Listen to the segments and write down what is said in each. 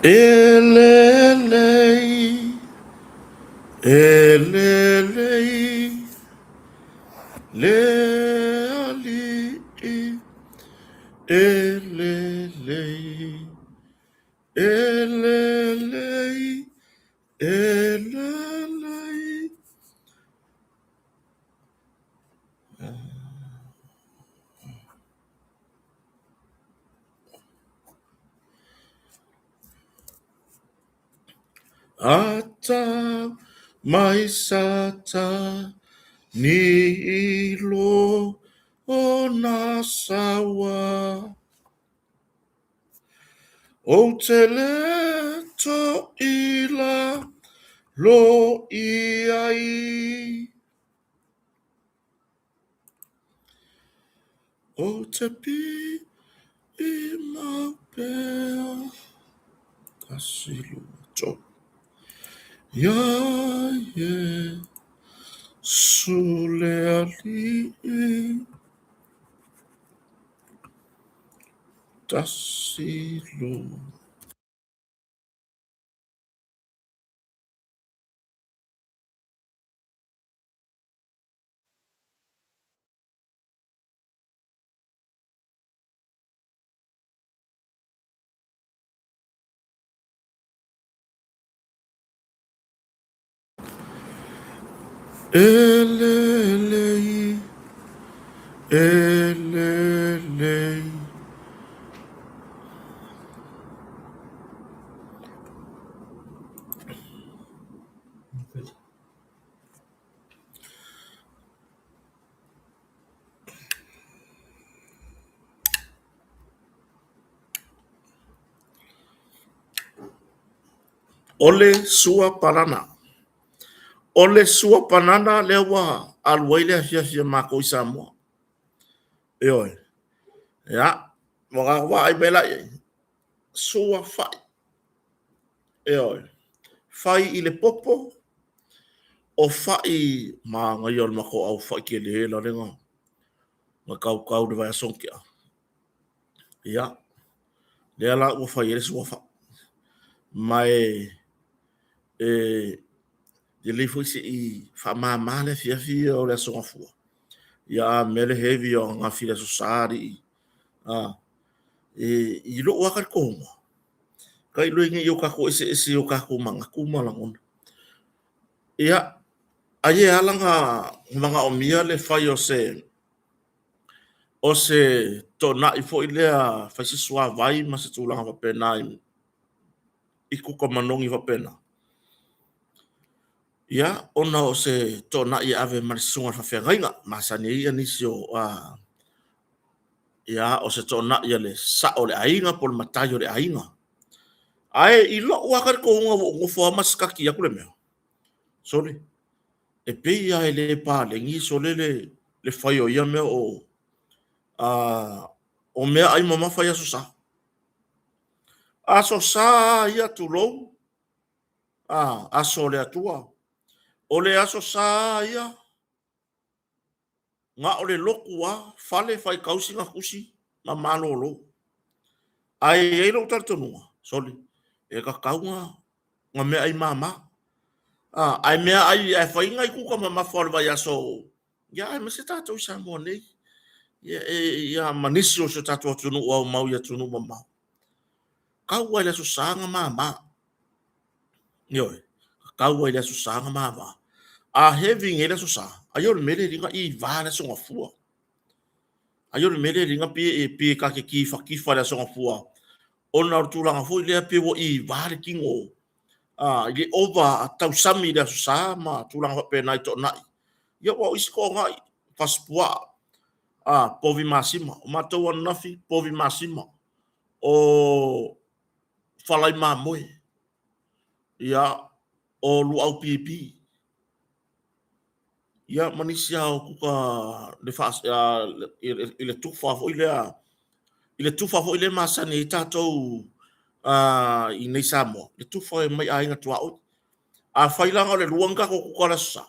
E lelei, e lelei, le ali'i, e lelei, e lelei, e lelei. Ata mai sata ni ilo o na sawa. Ou te le to i la lo i ai. Ou te pi i mau pea. Tasi, lua, tolu. Iā Iesu le Alii. Tasi, lua. E lelei, e lelei. O le sua panana. O le sua panana lea ua alu ai le afiafi a makou i Samoa. Ioe. Ia, ua vaai mai la i ai, sua fai. Ioe. Fai i le popo, o fai manaia o le matou au fai tele la lea na tautau i le vaiaso na tea. Ia, lea la ua fai ai le suafa. Ma e lelei foi se i faamama le afiafi o le Aso Gafua. Ia, a mea le heavy o ananafi i le Aso Sa alii. I lou lava talitonuga, tailo i ai ne i o tatou eseese i o tatou manatu ma lagona. Ia, ai e ala ona manaomia le fai o se o se toonai foi lea, fai se suavai ma se tulaga faapena i kuka manogi faapena. Ia, ona o se toonai e ave ma le susuga i le faafeagaiga, masani ai nisi o a ia o se toonai a le sao o le aiga po o le matai o le aiga. Ae i lou lava talitonuga ua ou nofo lava ma sikati atu le mea, sole, e pei lava e le paleni sole le fai o ia mea o o meaai mamafa i Aso Sa. Aso Sa lava ia tulou, aso o le Atua. O le Aso Sa lava ia, na o le lotu lava, fale faitau sina tusi ma malolo. Ae i ai lou talitonuga, sole, e tatau ona meaai mama. Ae meaai, ae fai nai kuka mamafa o le vaiaso, ia aemaise tatou i Samoa nei, ia ma nisi o si o tatou atunuu o aumau i atunuu mamao. Tau lava i le Aso Sa na mama. Ioe, tau lava i le Aso Sa na mama. A heavy nei le Aso Sa, ai o le mea lea e liga iva le Aso Gafua. Ai o le mea lea e liga pei ta te tifatifa i le Aso Gafua ona o le tulaga foi lea pei ua iva le tino i le ova tausami i le Aso Sa ma tulaga faapena i toonai. Ia aua o isi toonai, fasipuaa, povi masima. O matou ananafi, povi masima. O falai mamoe, ia, o luau pipi, ia ma nisi lava o kuka le faa, i le tufa foi lea, i le tufa foi lea e masani ai tatou i inei i Samoa, le tufa mai aiga tuaoi. Afai la na o le lua ni tatou kuka o le Aso Sa,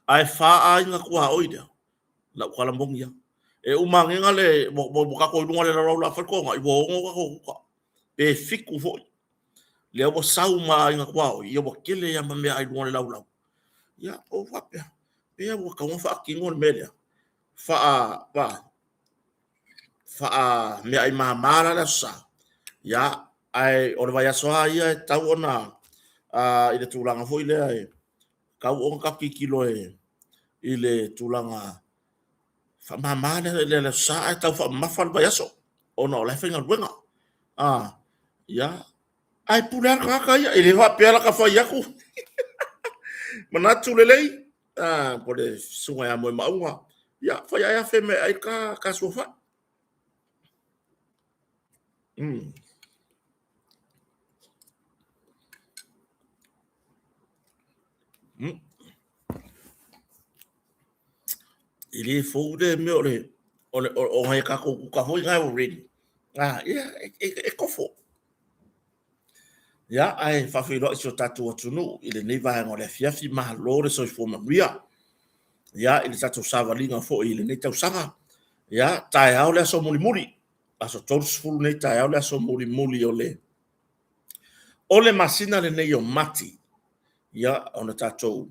ae fa aiga tuaoi lea, lau tala moni lava. E uma anega le, ua tatou i luga o le laulau o le a fai le toga, ua 6 tatou kuka, pe 7 foi. Lea ua sau ma aiga tuaoi, ia ua tele lava ma meaai i luga o le laulau. Ia, ou faapea, pe ua tatau ona faatino le mea lea, faa meaai mama la le Aso Sa, ia, ae o le vaiaso lava ia e tatau ona, i le tulaga foi lea e tatau ona tatou tilotilo i le tulaga faamama le Aso Sa ae tau faamamafa le vaiaso ona o la e faigaluega. Ia, ae pule lava le tagata ia, e le faapea la ta fai atu. Manatu lelei, po o le susuga ia Moemauga, ia fai ae afe mai e ai le ta suafai. E le fou lea mea o le o nai a tatou kuka foi na ua ready, ia, e kofo. Ia, ae faafeiloai i si o tatou atunuu i lenei vaega o le afiafi, malo le soifua manuia. Ia, i le tatou savaliga foi i lenei tausaga. Ia, taeao le aso mulimuli, aso 30 nei, taeao le aso mulimuli o le masina lenei o Mati. Ia, ona tatou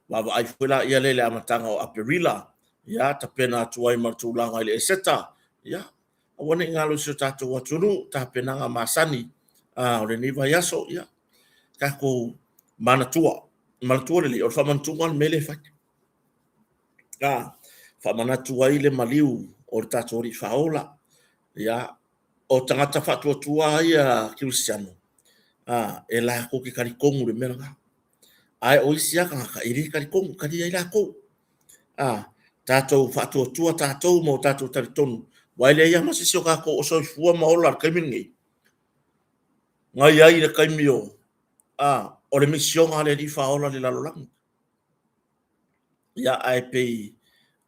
vaavaai foi lea i le amataga o Aperila, ia, tapena atu ai ma le tulaga i le Eseta. Ia, aua ne i galo i si o tatou atunuu tapenaga masani o lenei vaiaso. Ia, tatou manatua, manatua lelei, o le faamanatuga le mea lea e fai. Faamanatu ai le maliu o le tatou Alii Faaola. Ia, o tagata faatuatua ia kerisiano, e latou te talitonu i le mea lena. Ae o isi lava tagata, e le talitonu, e talia ai latou. Tatou faatuatua tatou ma o tatou talitonu, aua e leai lava ma se isi o tatou o soifua ma ola i le taimi lenei, na i ai i le taimi o le misiona a le Alii Faaola i le lalolagi. Ia, ae pei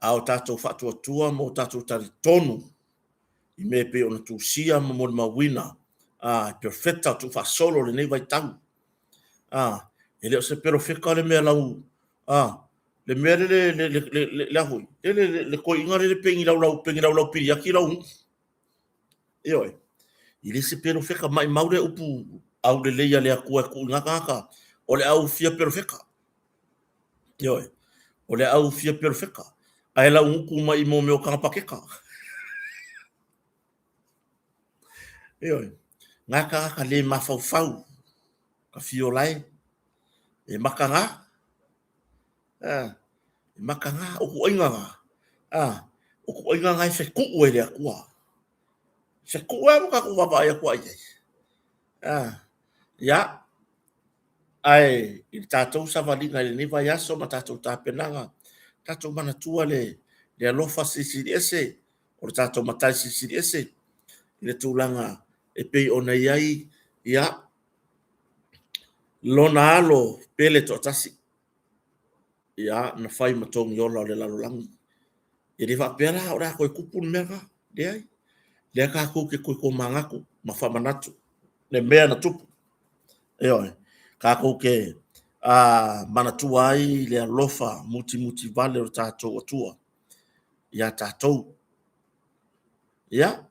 a o tatou faatuatua ma o tatou talitonu i mea e pei ona tusia ma molimauina e perofeta o tuufaasolo o lenei vaitau. E le o se perofeta le mea lau, le mea le, le a foi, le toeaina lea pei ni laulau piliati lau nuu. Ioe. E le se perofeta, maumau le upu aulelei a le Atua e tuu i na tagata, o le au fia perofeta. Ioe. O le au fia perofeta. Ae laugutu mai i mea o taga paketa. Ioe. Nga tagata le mafaufau, ka fio lae, e makaga, e makaga, o ituaiga na, o ituaiga na e fetuu e le Atua. Fetuu lava ua tatou vaavaai atu i ai. Ia, ae i le tatou savaliga i lenei vaiaso ma tatou tapenaga, tatou manatua le alofa silisili ese o le tatou Matai Silisili Ese i le tulaga e pei ona i ai, ia, lona Alo pele toatasi, ia, na fai ma togiola o le lalolagi. E le faapea la o le a toe tupu le mea lena, leai. Lea tatou te toe tomanatu ma faamanatu le mea na tupu. Ioe, tatou te manatua ai le alofa mutimutivale o le tatou Atua ia tatou. Ia,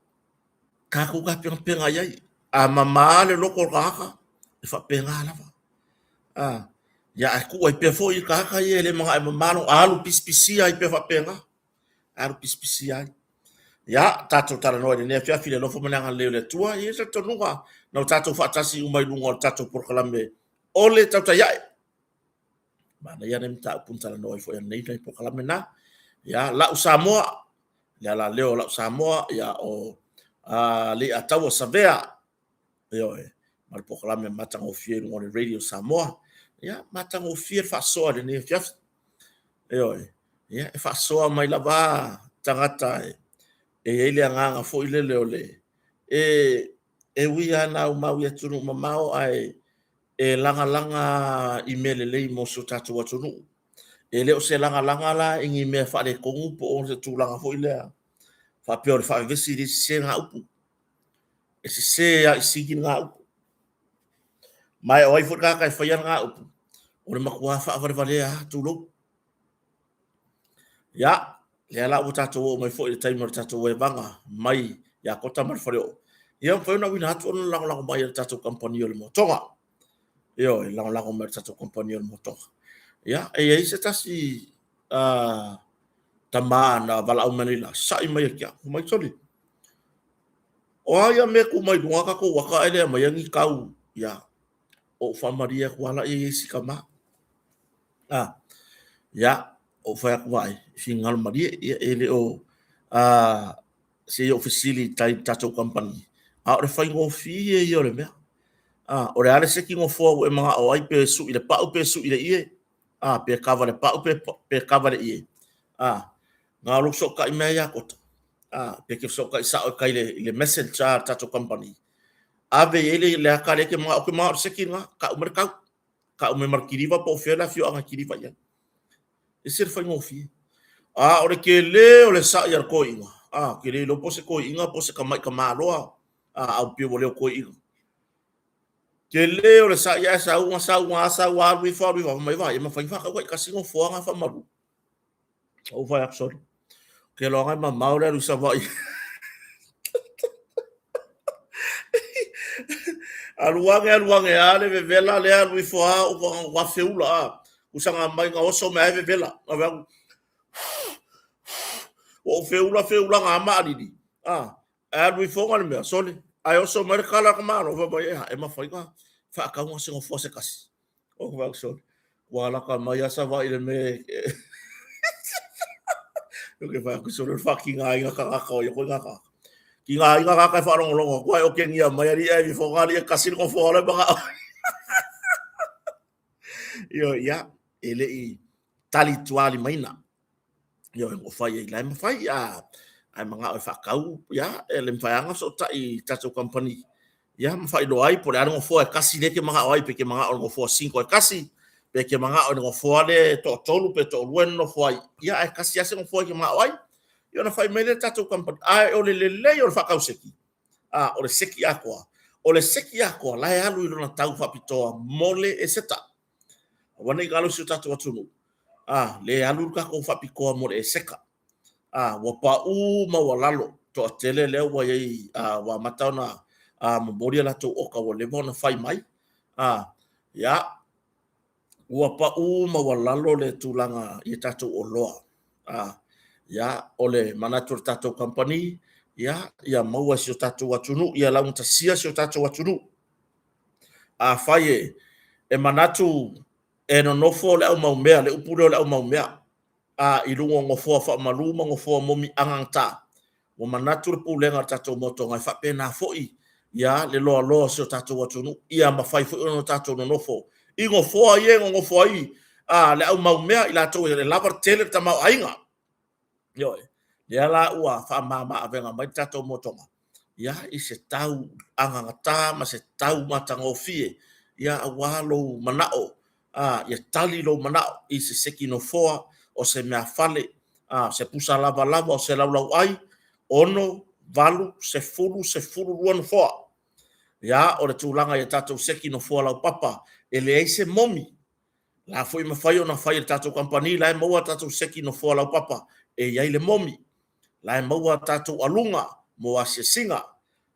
tatou tapenapena i ai. A mama le loto o le tagata, e faapena lava. Ia, ae tuu ai pea foi le tagata ia e le manao e mama lona, alu pisipisia ai pea faapena. Alu pisipisia ai. Ia, tatou talanoa i lenei afiafi i le alofa ma le agalelei o le Atua. E i ai le talitonuga na o tatou faatasi uma i luga o le tatou polokalame o le Tautai Ae. Manaia le mataupu na talanoa ai foi ananei nai polokalame na. Ia, lau Samoa, le alaleo o lau Samoa, ia o Leiataua Savea, ioe, ma le polokalame matagofie i luga o le Radio Samoa. Ia, matagofie le faasoa i lenei afiafi. Ioe, ia, e faasoa mai lava tagata e i ai le agaga foi lele o le e ui lava ina aumau i atunuu mamao ae e lagalaga i mea lelei mo si o tatou atunuu. E le o se lagalaga la i ni mea faaletonu po o se tulaga foi lea faapea o le faavevesi e le sese na upu. E sese lava i sini na upu. Ma e o ai foi le tagata e faia lena upu, o le matua faavalevalea lava, tulou. Ia, lea la ua tatou oo mai foi i le taimi o le tatou evaga mai ia Kota ma le Faleoo. Ia, mafai ona auina atu ona lagolago mai e le tatou kamupani o le Motoga. Ioe, lagolago mai e le tatou kamupani o le Motoga. Ia, e i ai se tasi tama na valaau mai nei la, sa'i mai ia te au, fai mai, sole, o a ia mea e tu mai luga tatou ata ae le aumaia ni tau, ia, ou faamalie atu lava laia i isi tama. A, ia, ou fai atu, vaai, finagalo malie, ia, e le o, se i ou fesili i tai i le tatou kamupani, a o le faigofie ia o le mea. A, o le a le seki nofoa ua e manao ai, pe sui i le pau pe sui i le ie, a, pe kava i le pau pe, pe kava i le ie. A, na o lou fesootai mai ia Kota, a, pe te fesootai sao i tai i le message a le tatou kamupani, ave i ai le, le ata lea e te manao, ou te manao i le seki lena, tau mai le tau. Tau mai ma le kiliva po o fea le afioaga e kiliva i ai. E ese le faigofie. A o le tele o le sa'i a le toeaina, a, ou te le iloa po o se toeaina po o se tamai tamaloa, a, a pei ua le o toeaina. Tele o le sa'i ae sau na sau na sau alu ifo alu ifo, fai mai, vaai, e mafai ona faatau taitasi nofoa na faamalu. Ou fai atu, sole, ou te iloa e mamao le alu i Savaii. Alu ane, alu ane lava le vevela lea, alu ifo lava, ua feula, a. Usaga mai na oso mai lava e vevela. Na fai atu, ua ou feula feula na maalili, a. Ae alu ifo le mea, sole, ae oso mai le tala a le tamaloa, fai mai, e, e mafai ona faatau se nofoa se tasi. Ou fai atu, sole, ua alata mai lava Savaii i le mea e... Ou te fai atu, sole, o le faatigaina tagata o ia koe tagata. Tigaina tagata e faalogologo atu ae okegia mai alii ae ifoga alii e kasi le nofoa o le manao. Ioe, ia, e le i tali tualimaina. Ioe, ua fai ai la e mafai, a, ae manao e faatau, ia, e le mafai lava ona fesootai i tatou kamupani, ia, ma faailoa ai po o le a le nofoa e tasi lea e te manao ai, pe te manao i le nofoa single e tasi, pe te manao i le nofoa lea e toatolu pe toalua e nonofo ai, ia, ae tasi lava se nofoa e te manao ai. Ia ona fai mai lea e le tatou kamupani. Ae o le lelei o le faatau seki, a, o le seki atoa, o le seki atoa la e alu i lona tau faapitoa mo le eseta. Aua ne i galo i si o tatou atunuu, a, le alu le tatou faapitoa mo le eseka. A, ua paū maualalo, toatele lea ua i ai, a, ua amata ona a, momoli a latou oka ua leva ona fai mai. A, ia, ua paū maualalo le tulaga i a tatou oloa. A, ia, o le manatu o le tatou kamupani, ia, ia maua e si o tatou atunuu, ia laugatasia si o tatou atunuu. Afai e, e manatu e nonofo le aumaumea, le upu lea o le aumaumea, a, i luga o nofoa faamalu ma nofoa momi agagata, ua manatu le pulega o le tatou motoga e faapena foi ia le loaloa o si o tatou atunuu, ia mafai foi ona tatou nonofo i nofoa ia e nonofo ai a, le aumaumea, i latou e lava le tele le tamaoaiga. Ioe. Lea la ua faamama avega mai le tatou motoga, ia, i se tau agagata ma se tau matagofie, ia, aua lou manao, a, ia tali lou manao i se seki nofoa, o se meafale, a, se pusa lavalava, o se laulauai, 6, 8, 10, 12 nofoa. Ia, o le tulaga i a tatou seki nofoa laupapa, e leai se momi. La foi mafai ona fai e le tatou kamupani, la e maua tatou seki nofoa laupapa e i ai le momi, la e maua tatou aluga mo asiasiga,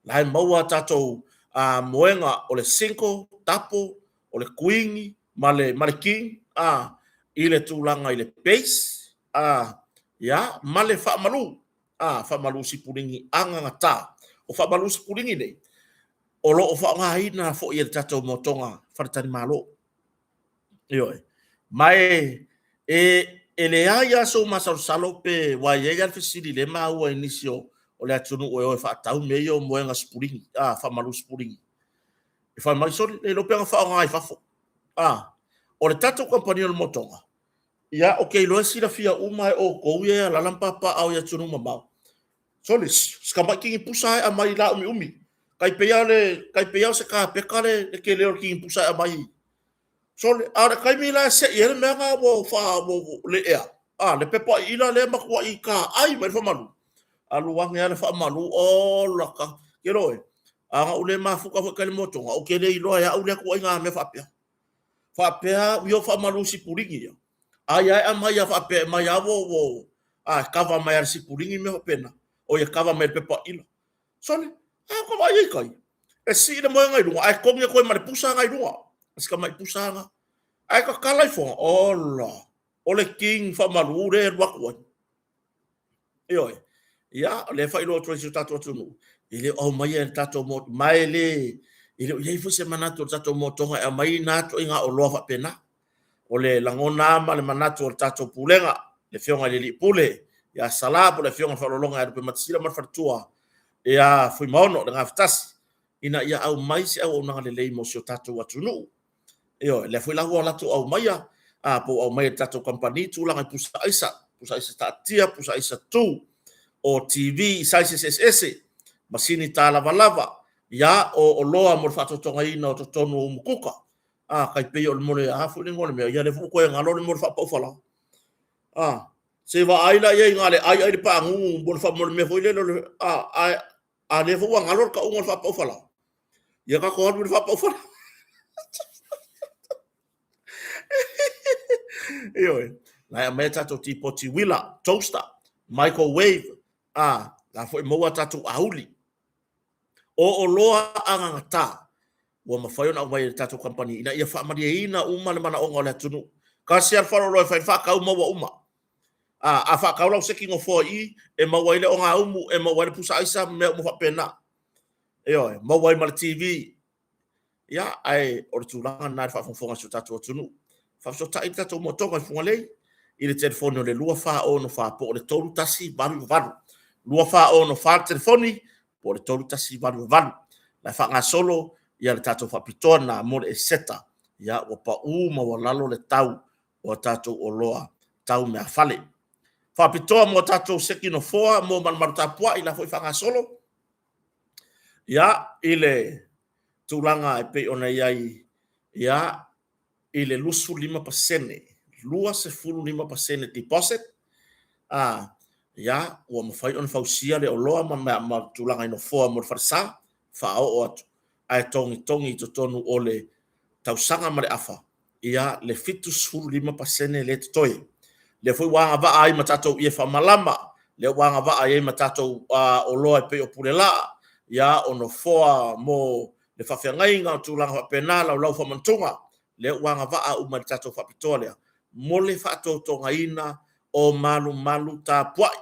la e maua tatou a, moega o le single, double, o le queen ma le, ma le king, a, i le tulaga i le base, a, ia, ma le faamalu, a, faamalu sipuligi agagata. O faamalu sipuligi nei, o lo o faaaogaina foi e le tatou motoga faletalimalo. Ioe. Ma e, e, e leai lava sou masalosalo pe ua i ai lava le fesili lea e maua i nisi o, o le atunuu e o e faatau mea ia o moega sipuligi, a, faamalu sipuligi. E fai mai, sole, le iloa pe na faaaoga i fafo. A, o le tatou kamupani o le motoga, ia, ou te iloa e silafia uma e outou ia e alaala ma papaaao i atunuu mamao. Sole, si tamai kinipusa e aumai laumiumi. Tai pei lava le, tai pei lava o se kapeta le, le tele o le kinipusa e aumai. Sole, a o le taimi la e sei ai le mea na ua faa, ua, le ea, a, le pepa iila lea e matuai taai mai le faamalu. Alu ane lava le faamalu, ola ka, ke loe. A na ou le mafuta foi i tai i le motoga, ou te le iloa e au lea ituaiga mea faapea. Faapea ua faamalu sipulini ia, ai ae aumai lava faapea e aumai lava ua a kava mai lava e le sipulini mea faapena. Oi e kava mai e le pepa ila. Sole, a ou vaai i tai, e sii le moega i luga ae togi atu ai ma le pusa na i luga. Si tamai pusa na. Ae tatala ifoga, ola, o le king faamalu lea e alu atu ai. Ioe. Ia, o lea e faailoa atu ai i si o tatou atunuu, e le o aumaia e le tatou motu, ma e le, e le o i ai foi se manatu o le tatou motoga e aumai na ituaiga oloa faapena. O le lagona lava ma le manatu o le tatou Pulega, le Afioga i le Alii Pule ia Sala po o le Afioga i le Faaaloaloga ia Lupematasila ma le faletua ia Fuimaono le Gafatasi, ina ia aumai se auaunaga lelei mo si o tatou atunuu. Ioe, lea foi la ua latou aumaia, po ua aumaia e le tatou kamupani tulaga i pusa aisa, pusa aisa taatia, pusa aisa tu, o TV i sizes eseese, masini talavalava, ia, o oloa mo le faatotogaina o totonu o umukuka, tai pei o le mea o le a foi le igoa o le mea, ia lea foi ua toe galo le mea o le faapau falaoa. Se i vaai la i ai na o le ai ai le paagugu mo le mea foi lele, a lea foi ua galo le tauga o le faapau falaoa. Ia tatou alu i le faapau falaoa. Ioe, la e aumai a tatou tipoti uila, toaster, microwave, a, la foi maua a tatou auli. O oloa agagata ua mafai ona aumai e le tatou kamupani ina ia faamalieina uma le manaoga o le atunuu. Tasi lava le faleoloa e fai faatau maua uma. A, a faatau lau seki nofoa i i, e maua ai le ogaumu, e maua ai le pusa aisa ma mea uma faapena. Ioe, maua ai ma le TV. Ia, ae o le tulaga lena i le faafogafoga a si o tatou atunuu. Faafesootai le tatou motoga i Fugalei i le telefoni o le 2464 po o le 3188. 2464 le telefoni po o le 3188. La e faagasolo ia le tatou faapitoa lena mo le Eseta. Ia, ua pau maualalo le tau o a tatou oloa tau meafale. Faapitoa mo a tatou seki nofoa mo malumalu tapuai la foi faagasolo. Ia, i le tulaga e pei ona i ai, ia, i le 25%, 25% deposit, a, ia, ua mafai ona fausia le oloa ma, ma tulaga i nofoa mo le falesa, faaoo atu, ae togitogi i totonu o le tausaga ma le afa, ia le 75% lea e totoe. Lea foi ua agavaa ai ma tatou ie faamalama, lea ua agavaa ai ma tatou oloa e pei o pulelaa, ia o nofoa mo le faafeagaiga o tulaga faapena, laulau faamantuga, lea ua agavaa uma i le tatou faapitoa lea mo le faatotogaina o malumalu tapuai.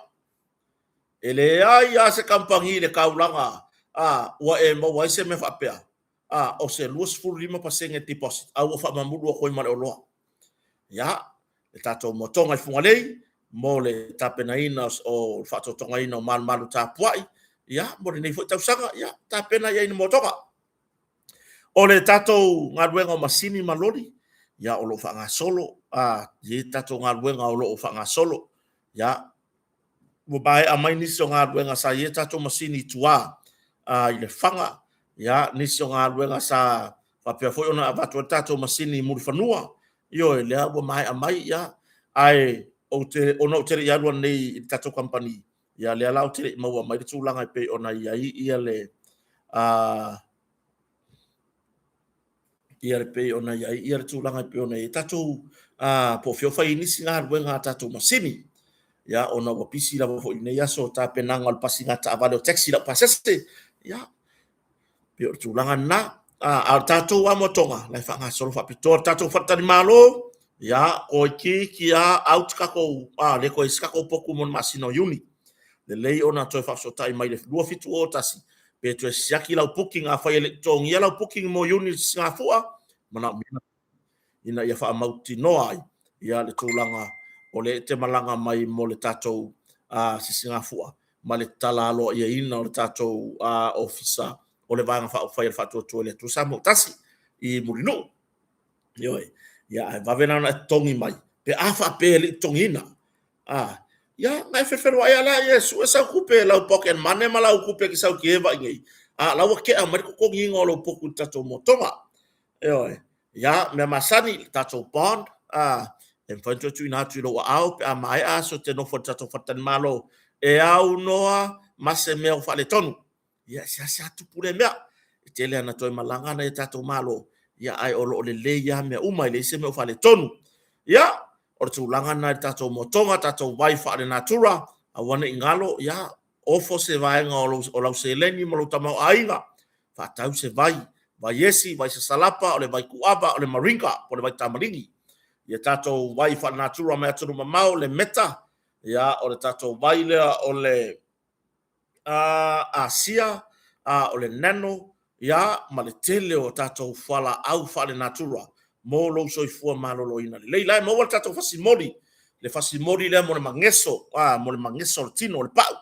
E leai lava se kamupani i le taulaga a ua e maua ai se mea faapea, a o se 25% deposit a ua faamamulu atu ai ma le oloa. Ia, le tatou motoga i Fugalei mo le tapenaina o le faatotogaina o malumalu tapuai, ia, mo lenei foi tausaga, ia, tapena i ai le motoga. O le tatou galuega o masini ma loli, ia, o lo o faagasolo, a, i ai tatou galuega o lo o faagasolo, ia, ua maea mai nisi o galuega sa i ai tatou masini i tua i Lefaga, ia, nisi o galuega sa faapea foi ona avatu ai le tatou masini i Mulifanua, ioe, lea ua maea mai, ia, ae ou te, ona ou te le i alu ananei i le tatou kamupani, ia, lea la ou te le i maua mai le tulaga e pei ona i ai ia le, ia le pei ona i ai ia le tulaga e pei ona i ai tatou po o fea o fai ai nisi galuega a tatou masini. Ia, ona ua pisi lava foi i lenei aso tapenaga o le pasiga taavale o taxi laupasese. Ia, pei o le tulaga lena. A o le tatou amoatoga, la e faagasolo faapitoa le tatou faletalimalo, ia, toeitiiti lava out tatou, le toe i ai se tatou potu mo le masina o Iuni. Lelei ona toe faafesootai mai i le 2701 pe toe siaki lau booking. Afai e le i totogia lau booking mo Iuni i le Sisigafua, manaomia ina ia faamautinoa ai ia le tulaga o lea e te malaga mai mo le tatou Sisigafua ma le tatala aloaiaina o le tatou Ofisa o le Vaega Faaupufai a le Faatuatua i le Atua Samoa Tasi i Mulinuu. Ioe. Ia, ae vave la ona e totogi mai pe a faapea e le i totogiina. A, ia, na e fefeloai lava lea e sue sau tupe, lau pocket money ma lau tupe e te sau kieva i nei, a o la ua tea mai le totogiina o lou potu i le tatou motoga. Ioe. Ia, mea masani, le tatou bond, a, e mafai ona toe tuuina atu i lou aao pe a maea aso e te nofo i le tatou faletalimalo e aunoa ma se mea o faaletonu. Ia, e seasea tupu lea mea. E tele ana toe malaga nai o tatou Malo, ia ae o lo o lelei lava mea uma, e leai se mea o faaletonu. Ia, o le tulaga lena i le tatou motoga, tatou vai faalenatura, aua ne i galo, ia, ofo se vaega o lau seleni ma lou tamaoaiga, faatau se vai, vai esi, vai sasalapa, o le vai kuava, o le maringa po o le vai tamaligi. Ia tatou vai faalenatura mai atunuu mamao, le meta, ia, o le tatou vai lea o le Asia, o le nano, ia, ma le tele o tatou fualaau faalenatura mo lou soifua maloloina lelei. La e maua le tatou fasi moli, le fasi moli lea mo le mageso, mo le mageso o le tino, o le pau.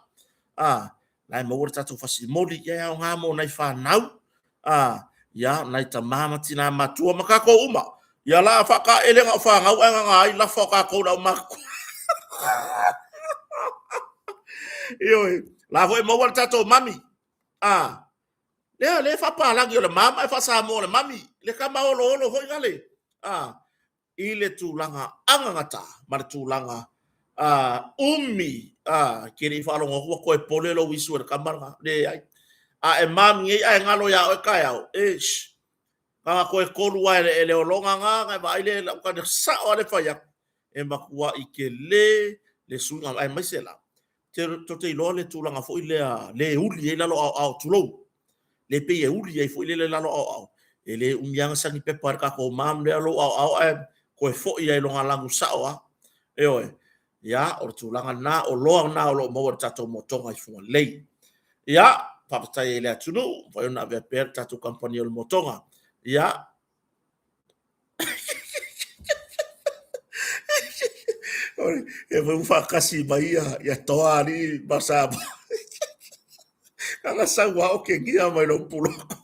La e maua le tatou fasi moli, ia e aoga mo nai fanau, ia, nai tama ma tina matua ma tatou uma. Ia la faataelega o fanau ae gaga ai lafa o tatou le aumatutua. Ioe, la foi e maua le tatou mami. A, lea le faapalagi o le mama ae faasamoa o le mami. Le tama oloolo foi gale. A, i le tulaga agagata ma le tulaga umi e te le i faalogo atu ua toe pole lou isu e le tama lena. Leai. A e mami nei ae galo ia oe taeao, eish, na ona toe tolu lava e le eleologa na ona e vaai lea i lau tane sao lava le fai atu, e matuai tele le suiga aemaise la, tou te iloa le tulaga foi lea le uli ai lalo aoao, tulou, le pei e uli ai foi lele lalo aoao, e le umi lava ona sagi pepa e le tatou mom lea lou aoao ae toe foi lava i lona lanu sao lava. Ioe. Ia, o le tulaga lena, o oloa na o lo o maua i le tatou motoga i Fugalei. Ia, faafetai ai i le atunuu, mafai ona avea pea le tatou kamupani o le motoga. Ia, e foi ua faatasi mai ia, ia toa alii ma Samoa. Ana sau lava o kegia mai lou puloku.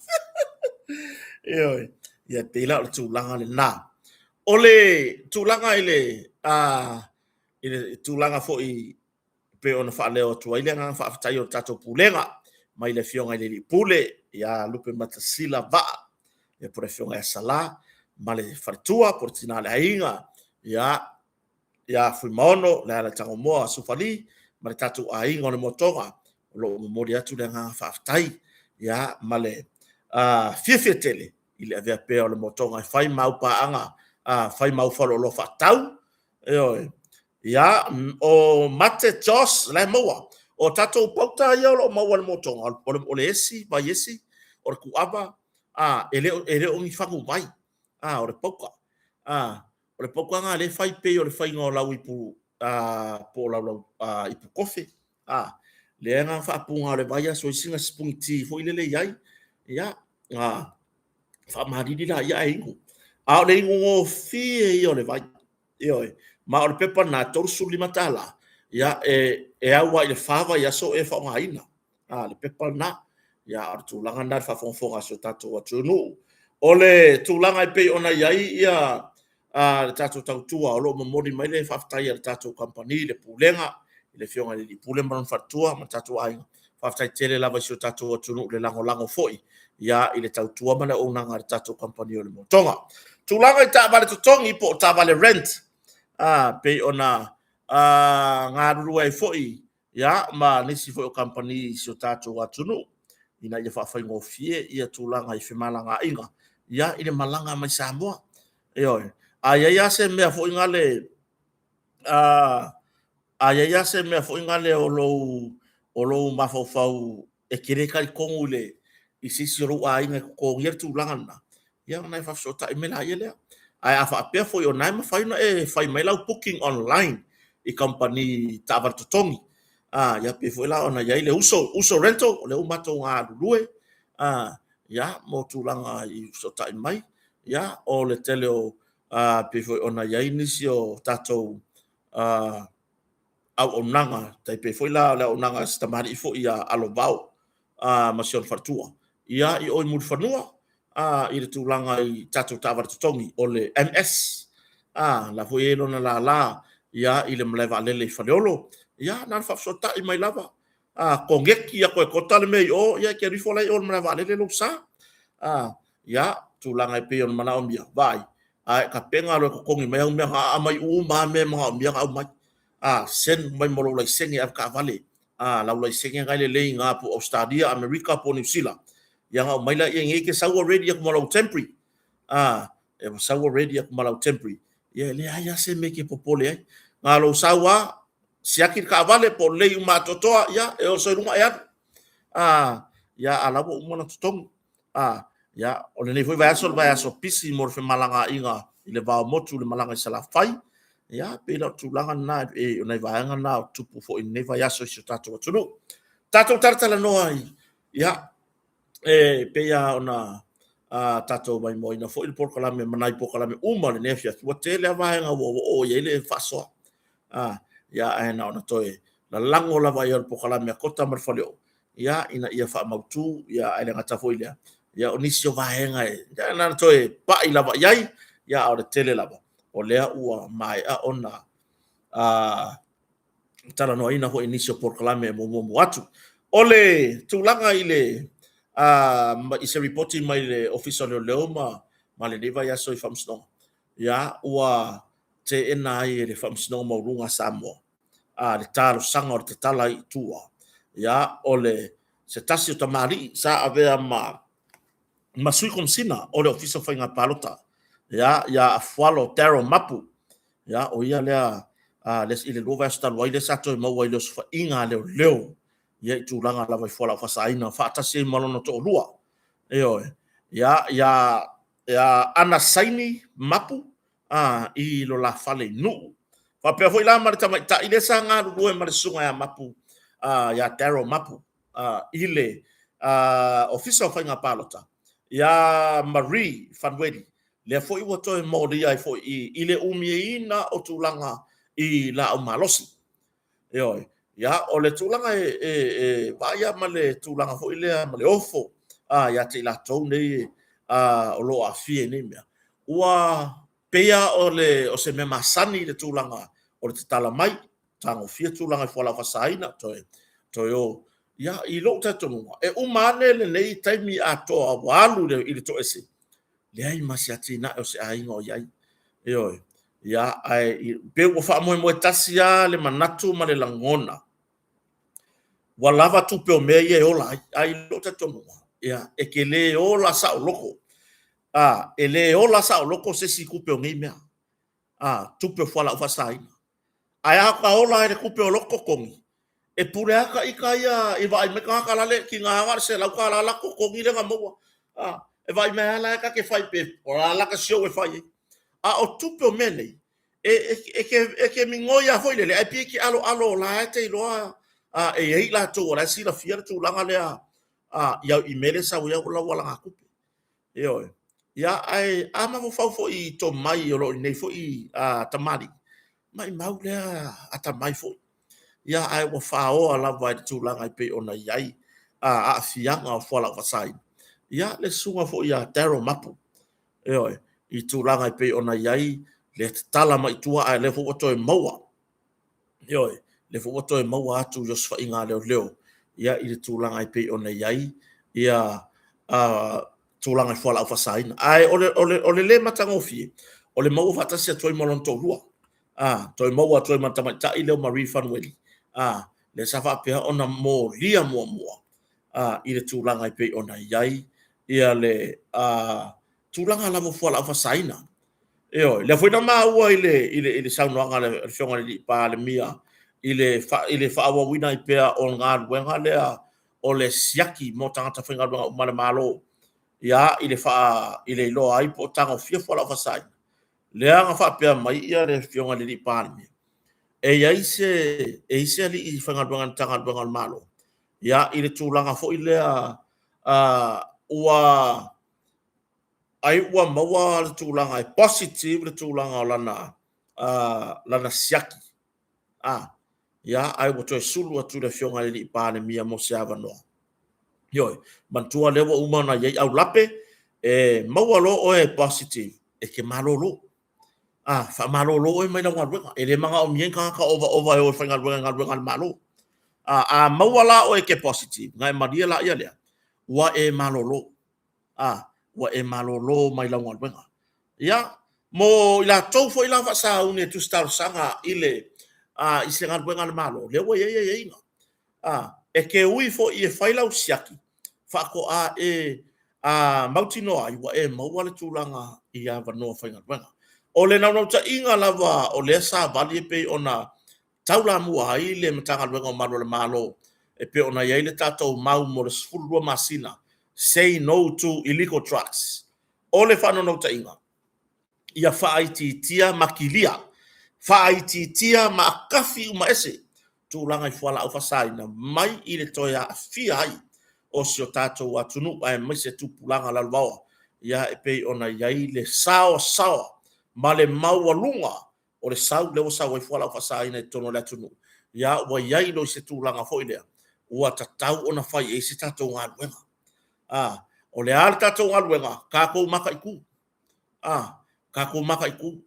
Ioe, ia pei la o le tulaga lena. O le tulaga i le, i le tulaga foi pei ona faaleo atu ai le agaga faafetai o le tatou Pulega mai le Afioga i le Alii Pule ia Lupematasila Vaa, ia po o le Afioga ia Sala ma le faletua po o le tina o le aiga ia ia Fuimaono Lealaitangomoa Sufali ma le tatou aiga o le Motoga. O lo o momoli atu le agaga faafetai ia ma le fiafia tele i le avea pea o le Motoga e fai ma aupaaga, fai ma aufaleoloa faatau. Ioe. Ia, o Mate Joss, la e maua. O tatou pauta ia o lo o maua i le motoga, o le esi, vai esi, o le kuava, a, e le o, e le o ni faguvai, a, o le pauta. A, o le pauta lena lea e fai pei o le faiga o lau ipu, a, po o lau, lau a, ipu kofe. A, lea na faapuga o le vai aso i sina sipuni ti foi lele i ai. Ia, a, faamalili laia ae inu. A o le inu gofie ia o le vai. Ioe. Ma o le pepa lena, e $35, ia, e, e au lava i le fa vaiaso o e faaaogaina, a, le pepa lena. Ia, a o le tulaga lena i le faafogafoga a si o tatou atunuu. O le tulaga e pei ona i ai ia a, le tatou tautua, o lo o momoli mai le faafetai a le tatou kamupani i le Pulega, i le Afioga i le Alii Pule ma lona faletua ma le tatou aiga. Faafetai tele lava i si o tatou atunuu i le lagolago foi ia i le tautua ma le auaunaga a le tatou kamupani o le Motoga. Tulaga i taavale totogi po o taavale rent, a, pei ona galulue ai foi ia ma nisi foi o kamupani i si o tatou atunuu ina ia faafaigofie ia tulaga i femalagaaiga ia i le malaga mai Samoa. Ioe. A i ai lava se mea foi nale a a i ai lava se mea foi nale o lou o lou mafaufau e te le talitonu i le i se isi o lou aiga e totogia le tulaga lena, ia ona e faafesootai mai laia lea. Ae a faapea foi o lena e mafai ona e fai mai lau booking online i kamupani taavale totogi, a, ia pei foi la ona i ai le Uso, Uso Rental, o lea ua matou galulue, a, ia, mo tulaga i fesootai mai, ia, o le tele o, a, pei foi ona i ai nisi o tatou, a, auaunaga, tai pei foi la o le auaunaga a si tamalii foi ia Alovao ma si ona faletua, ia i o i Mulifanua i le tulaga i tatou taavale totogi o le MS, la foi e i ai lona lala ia i le malae vaalele i Faleolo, ia na ona faafesootai mai lava, koneti atu e Kota le mea i o, ia e te alu ifo la i o i le malae vaalele lou sa. Ia, tulaga e pei ona manaomia, vaai, a e tapena loa e totogi mai au mea, na aumai uma lava mea e manaomia ona aumai. A, send mai ma lou laisene avetaavale, a, lau laisene na e lelei i ina po o Ausetalia, Amerika po o Niu Sila. Ia na aumai laia nei e te sau ua ready atu ma lou temporary. A, e sau ua ready atu ma lau temporary. Ia e leai lava se mea e te popole ai. Na o lou sau lava, siaki le taavale po o lelei uma atoatoa, ia e oso i luga e alu. A, ia a la ua uma ona totogi. A, ia, o lenei foi vaiaso o le vaiaso pisi mo le femalagaaiga i le va o motu i le malaga i Salafai. Ia, pei la o le tulaga lena, e, o nai vaega na o tupu foi i lenei vaiaso i si o tatou atunuu. Tatou talatalanoa i, ia, e pei lava ona tatou maimoaina foi le polokalame ma nai polokalame uma o lenei afiafi, ua tele lava vaega ua oo i ai le faasoa. Ia, ae na ona toe lalago lava i ai o le polokalame a Kota ma le Faleoo, ia, ina ia faamautu, ia, ae le gata foi i lea, ia, o nisi o vaega e na ona toe pai lava i ai, ia, a o le tele lava o lea ua maea ona talanoaina foi i nisi o polokalame e muamua atu. O le tulaga i le i se lipoti mai le Ofisa o Leoleo ma lenei vaiaso i Faamasinoga, ia ua teena ai e le Faamasinoga Maualuga a Samoa le talosaga o le tatala ai i tua, ia o le se tasi o tamalii sa avea ma Sui Komesina o le Ofisa o Faiga Palota, ia Afualo Darryl Mapu, ia o ia lea i le 2 vaiaso talu ai lea sa toe maua i le osofaiga a leoleo ia i tulaga lava i fualaau faasaina faatasi ai ma lona toalua. Ioe. Ia, ia Anasaini Mapu i lo la fale i Nuu. Faapea foi la ma le tamaitai lea sa galulue ma le susuga ia Mapu, ia Darryl Mapu i le Ofisa o Faiga Palota, ia Marie Fanueli, lea foi ua toe molia ai foi i le umiaina o tulaga i laau malosi. Ioe. Ia, o le tulaga e vaaia ma le tulaga foi lea ma le ofo ia te i latou nei o lo o aafia i nei mea, ua pei lava o se mea masani le tulaga o le tatala mai, tagofia tulaga i fualaau faasaina, toe o. Ia, i lou talitonuga, e uma ane lenei taimi atoa ua alu i le toese, leai ma se atinae o se aiga o i ai. Ioe. Ia, ae pei ua faamoemoe tasi lava le manatu ma le lagona, ua lava tupe o mea ia e ola ai. Ae i lou talitonuga, ia, e te le ola saoloto, e le ola saoloto se isi i tupe o nei mea, tupe o fualaau faasaina. Ae a ta ola ai i le tupe o lou totogi, e pule lava ta ita ia i vaai mai tagata lale, tiga lava na o le $100 la ta totogi lea na maua. E vaai mai lava la ta te fai pe o le a la ta show e fai ai. A o tupe o mea nei, e te migoi lava foi lele, ae pei e te aloalo o la e te iloa e i ai latou o la e silafia le tulaga lea i mea lea e sau ai lau alagatupe. Ioe. Ia, ae a mafaufau foi i tomai o lo o i nei foi tamalii, maumau lea atamai foi. Ia, ae ua faoa lava i le tulaga e pei ona i ai aafiaga o fualaau faasaina. Ia, le susuga foi ia Darryl Mapu, ioe, i tulaga e pei ona i ai le tatala mai tua, ae o lea foi ua toe maua. Ioe, lea foi ua toe maua atu i osofaiga a leoleo ia i le tulaga e pei ona i ai ia tulaga i fualaau faasaina. Ae o le le matagofie, o le maua faatasi atu ai ma lona toalua, toe maua atu ai ma le tamaitai lea o Marie Fanueli, lea sa faapea ona molia muamua i le tulaga e pei ona i ai ia le tulaga lava o fualaau faasaina. Ioe, lea foi na maua i le saunoaga a le Afioga i le Palemia i le faaauauina ai pea o le galuega lea o le siaki mo tagata faigaluega uma a le Malo, ia, i le iloa ai po o tagofia fualaau faasaina. Lea na faapea mai le Afioga i le Palemia, e i ai se alii faigaluega a le Matagaluega a le Malo, ia, i le tulaga foi lea ua ai ua maua le tulaga e positive le tulaga o lana siaki, ia, ae ua toe sulu atu i le Afioga i le Palemia mo se avanoa. Ioe, manatua lea ua uma ona i ai aulape, e maua loa oe e positive, e te malolo. A, faamalolo oe mai lau galuega. E le manaomia ni tagata ovaova e o e faigaluega i galuega a le Malo. A maua la oe e te positive, ona e malie lea lea, ua e malolo. A, ua e malolo mai lau galuega. Ia, mo i latou foi la faasauni e tusi talosaga i le i se galuega a le Malo, lea ua i ai aiaiga. A, e te ui foi e fai lau siaki, Faatoa e a mautinoa ai ua e maua le tulaga i avanoa faigaluega. O le naunautaiga lava o lea savali e pei ona taulamua ai le Matagaluega o Malu o le Malo e pei ona i ai le tatou mau mo le 12 masina, Say No to Illegal Drugs. O le faanaunautaiga, ia faaitiitia ma kilia, faaitiitia ma atafi uma ese tulaga i fualaau faasaina mai i le toe aafia ai o si o tatou atunuu aemaise tupulaga lalovaoa, ia e pei ona i ai le saoasaoa ma le maualuga o le sau lea ua sau ai fualaau faasaina i totonu o le atunuu. Ia ua i ai loa se tulaga foi lea ua tatau ona fai i ai se tatou galuega. O le a le tatou galuega? Tatou mataitu, tatou mataitu,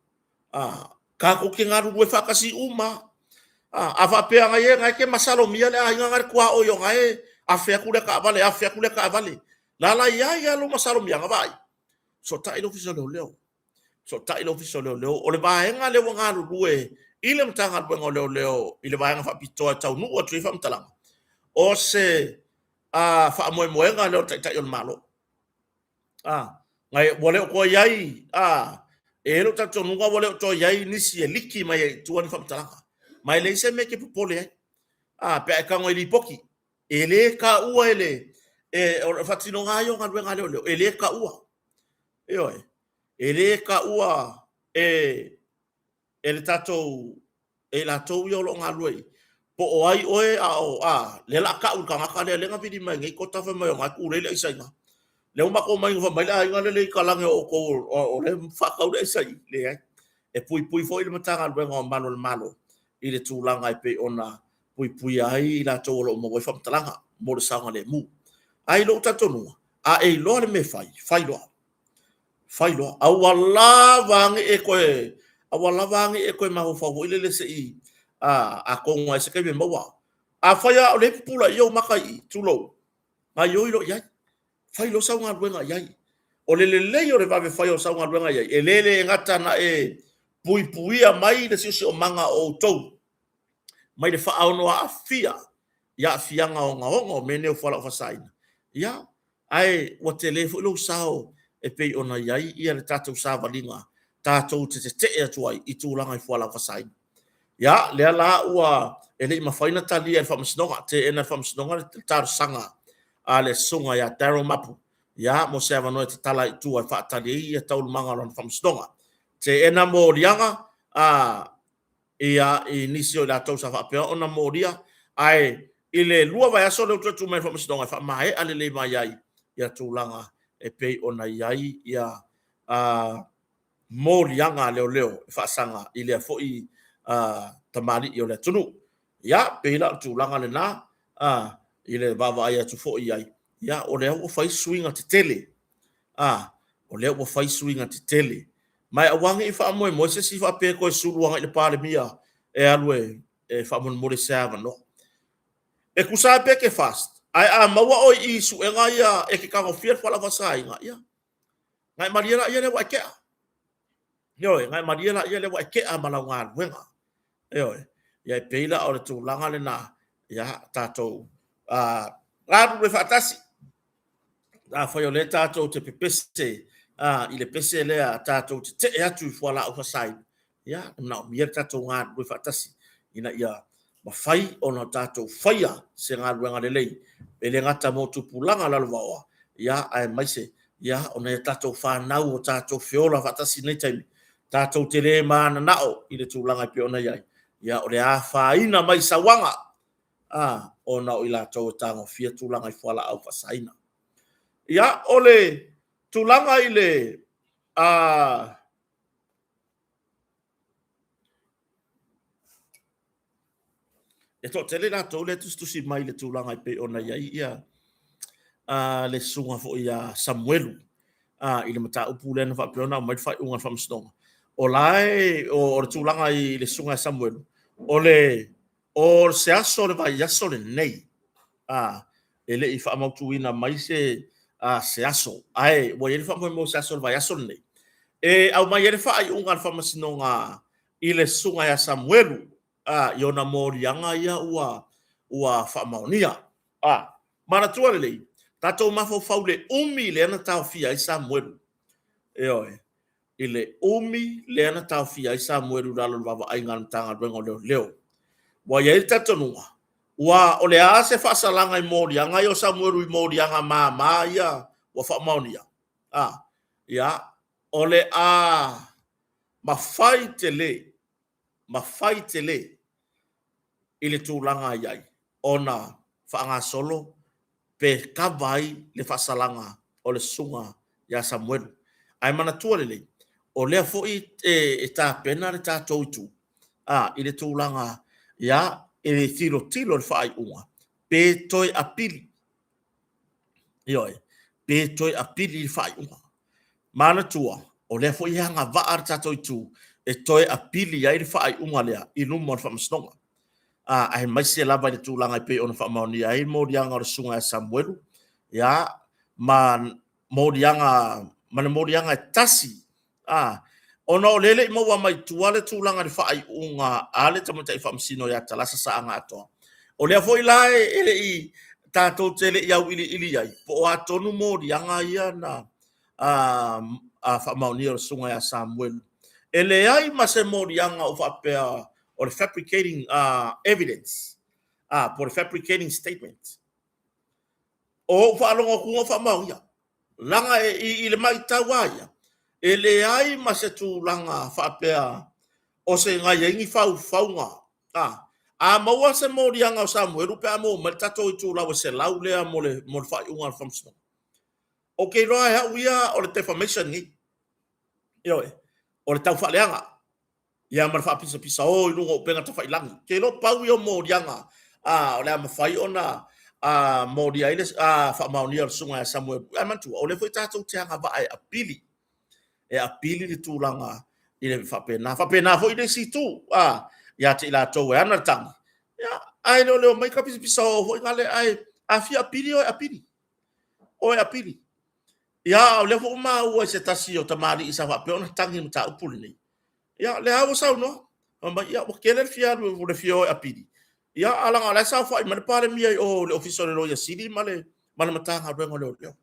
tatou te galulue faatasi uma lava. A faapea o lena e te masalomia le aiga lena e i le tuaoi o lena e afe atu lea taavale afe atu lea taavale, o la e la e i ai lava lou masalomiaga. Vaai, fesootai le Ofisa o Leoleo, fesootai le Ofisa o Leoleo. O le vaega lea ua galulue i le Matagaluega o Leoleo i le vaega faapitoa e taunuu atu i ai faamatalaga, o se faamoemoega lea o le Taitai o le Malo. Ua le o toe i ai, e i ai lou talitonuga ua le o toe i ai nisi e liki mai ai i tua ni faamatalaga, ma e leai se mea e te popole ai pe a e tago i lipoti. E le taua e le… o le faatinoga lava ia o galuega a leoleo, e le taua, ioe, e le taua e le tatou, e i latou ia o lo o galulue i i, po o ai oe a o a lea o le a tau i le tagata lea na vili mai nei tota fai mai o lena e tulei le aisa i ina. Lea ua matou omai fai mai le aiga lea e i talaane o outou o lea e faatau le aisa i i. Leai, e puipui foi le Matagaluega o Malu o le Malo i le tulaga e pei ona puipuia ai i latou o lo o maua ai faamatalaga mo le saogalemu. Ae i lou talitonuga, a e iloa le mea e fai, fai loa. Fai loa. Aua lava ne i e toe, aua lava ne i e toe mafaufau foi lele se i, atonu lava i ai se taimi e maua. Afai lava o lea e pupula i i ou mata i i, tulou, gaoioi loa i ai, fai loa sau galuega i ai. O le lelei o le vave fai o sau galuega i ai, e le gata ina e puipuia mai le siosiomaga o outou mai le faaono aafia i aafiaga ogaoga o mea nei o fualaau faasaina, ia, ae ua tele foi lou sao e pei ona i ai le tatou savaliga tatou te tetee atu ai i tulaga i fualaau faasaina. Ia, lea la ua e le i mafai ona talia e le Faamasinoga, teena e le Faamasinoga le talosaga a le Susuga ia Daryl Mapu mo se avanoa e tatala ai i tua e faatali ai taualumaga o lana faamasinoga. Teena moliaga i nisi o i latou sa faapea ona molia, ae i le 2 vaiaso lea ua toe tuu mai e le Faamasinoga e faamaea lelei mai ai tulaga e pei ona i ai moliaga a leoleo e faasaga i lea foi tamalii o le atunuu. Ia, pei la o le tulaga lena i le vaavaai atu foi i ai, ia o lea ua fai suiga tetele, o lea ua fai suiga tetele. Ma aua ne i faamoemoe se isi faapea e toe sulu agai i le Palemia e alu e faamolemole se avanoa. E tusa lava pe e te FAST, ae a maua oe i i suega ia e te tagofia le fualaau faasaina, ia, ona e malie laia lea ua e tea. Ioe, ona e malie laia lea ua e tea ma lau galuega. Ioe. Ia e pei la o le tulaga lena, ia tatou galulue faatasi. Afai o lea tatou te pepese i le pese lea tatou te tetee atu i fualaau faasaina, ia, e manaomia le tatou galulue faatasi ina ia mafai ona tatou faia se galuega lelei, e le gata mo tupulaga lalovaoa, aemaise o nai a tatou fanau o tatou feola faatasi i lenei taimi, tatou te le mananao i le tulaga e pei ona i ai, o le afaina mai sauaga ona o i latou e tagofia tulaga i fualaau faasaina. Ia, o le tulaga i le E toatele i latou lea e tusitusi mai i le tulaga e pei ona i ai ia le susuga foi ia Samuelu i le mataupu lea na faapea ona aumai le faaiuga a le Faamasinoga. O la e, o le tulaga i le susuga ia Samuelu, o le o se aso o le vaiaso lenei, e le i faamautuina mai se aso, ae ua i ai le faamoemoe o se aso o le vaiaso lenei, e aumai ai le faaiuga a le Faamasinoga i le susuga ia Samuelu i ona moliaga ia ua faamaonia. Manatua lelei, Tatou mafaufau i le umi lea na taofia ai Samuelu. Ioe. I le umi lea na taofia ai Samuelu i lalo o le vaavaaiga a le Matagaluega o Leoleo. Ua i ai le talitonuga, ua o le a se faasalaga i moliaga ia o Samuelu i moliaga mama ia ua faamaonia? A, ia, o le a mafai tele, mafai tele i le tulaga e i ai ona faagasolo pe kava ai le faasalaga o le susuga ia Samuelu. Ae manatua lelei, o lea foi e tapena le tatou itu a, i le tulaga ia, e tilotilo i le faaiuga pe toe apili. Ioe, pe toe apili le faaiuga. Manatua, o lea foi e agavaa le tatou itu e toe apili ai le faaiuga lea i luma o le Faamasinoga, aemaise lava i le tulaga e pei ona faamaonia ai moliaga o le Susuga ia Samuelu, ia, ma moliaga, ma le moliaga e tasi, ona o lea e le i maua mai tua le tulaga i le faaiuga a le Tamaitai Faamasino ia Talasa Saaga Atoa. O lea foi la e le i tatou te le i auiliili i ai, po o a tonu moliaga ia na faamaonia o le Susuga ia Samuelu. E leai ma se moliaga o faapea o le fabricating evidence, po o le fabricating statement. O ou faalogo atu o faamaonia. Leaga i le matau lava ia, e leai ma se tulaga faapea o se na i ai ni faufauga. A maua se moliaga o Samuelu pe a maua mai le tatou itulau e 100 lea mo le faaiuga a le Faamasinoga, ou te iloa e au ia o le defamation lenei. Ioe, o le taufaaleaga ia ma le faapisapisao i luga o upega tafailagi. Ou te iloa pau ia o moliaga o le a mafai ona molia ai le faamaonia o le susuga ia Samuelu. Ae manatua, o lea foi tatou te agavaa e apili, e apili le tulaga i le faapena. Faapena foi le isi itu ia te i latou e ana le tagi, ia, ae le o omai tapisapisao foi lale, ae a fia apili, o e apili, o e apili. Ia, a o lea foi ua maua i se tasi o tamalii sa faapea ona tagi i le mataupu lenei, ia, lea lava ua saunoa, fai mai, ia, ua tele le fia alu, le fia o e apili, ia, ae leaga o la e saofai mai le Palemia i o i le Ofisa o le Loia Sili ma le Matagaluega o Leoleo.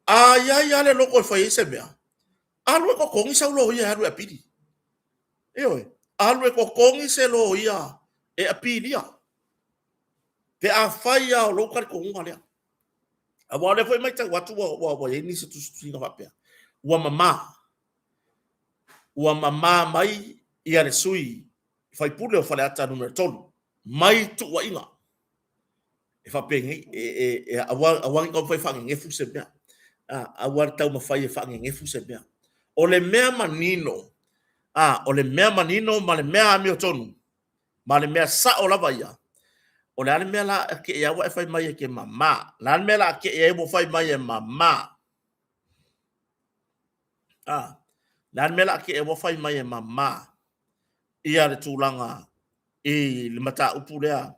A i ai lava le loto e fai ai se mea, alu e totogi sau loia e alu e apili. Ioe, alu e totogi se loia e apilia, pe afai lava o lou talitonuga lea. Aua o lea foi e matau atu ua i ai nisi o tusitusiga faapea, ua mama, ua mama mai ia le sui usufono o Faleata Nu.3 mai tuuaiga e faapenei, e aua, aua ne i taumafai e faanenefu se mea, aua le taumafai e faanenefu se mea. O le mea manino, o le mea manino ma le mea amiotonu, ma le mea sao lava ia, o le a le mea la a te i ua e fai mai e te mama? O le a le mea la a te i ai ua fai mai e mama? A, le a le mea la a te i ai ua fai mai e mama ia le tulaga i le mataupu lea,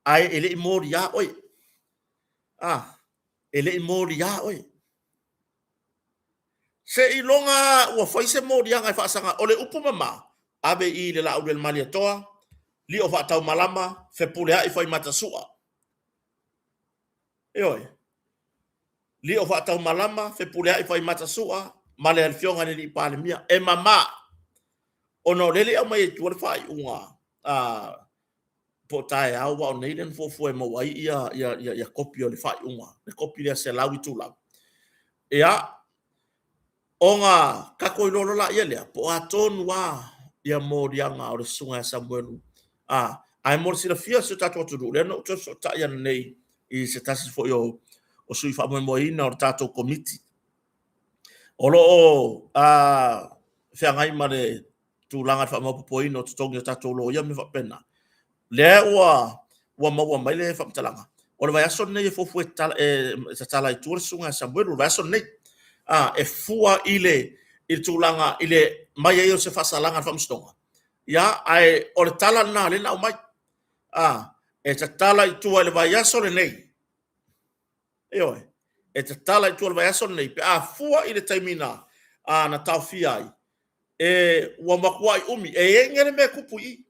ae e le i moliā oe. A, e le i moliā oe. Seiloga ua fai se moliaga e faasaga, o le upu mama, ave i le Laaulialemalietoa, lio faataumalama, fepuleai faimata sua. Ioe. Lio faataumalama, fepuleai faimata sua, ma le Afioga i le Alii Palemia. E mama, ona o lea e le i aumaia i tua le faaiuga a po o taeao, aua o nei lea na fuafua e maua ai ia, ia, ia, ia kopi o le faaiuga, le kopi lea 100 itulau. Ia, ona tatou iloa loa laia lea, po o a tonu lava ia moliaga o le susuga ia Samuelu. A, ae mo le silafia e si o tatou atunuu, lea na ou toe fesootai ananei i se tasi foi o sui faamoemoeina o le tatou Komiti, o lo o feagai ma le tulaga i le faamaopoopoina o totogi o tatou loia ma mea faapena. Lea ua ua maua mai le faamatalaga, o le vaiaso lenei e fuafua e tatala ai tua le susuga ia Samuelu, o le vaiaso lenei. A, e fua i le i le tulaga i le mai ai o se faasalaga a le Faamasinoga, ia, ae o le tala lena lea na aumai. A, e tatala i tua i le vaiaso lenei. Ioe, e tatala i tua i le vaiaso lenei pe a fua i le taimi na na taofia ai, e ua matuai umi. E i ai le mea e tupu i i.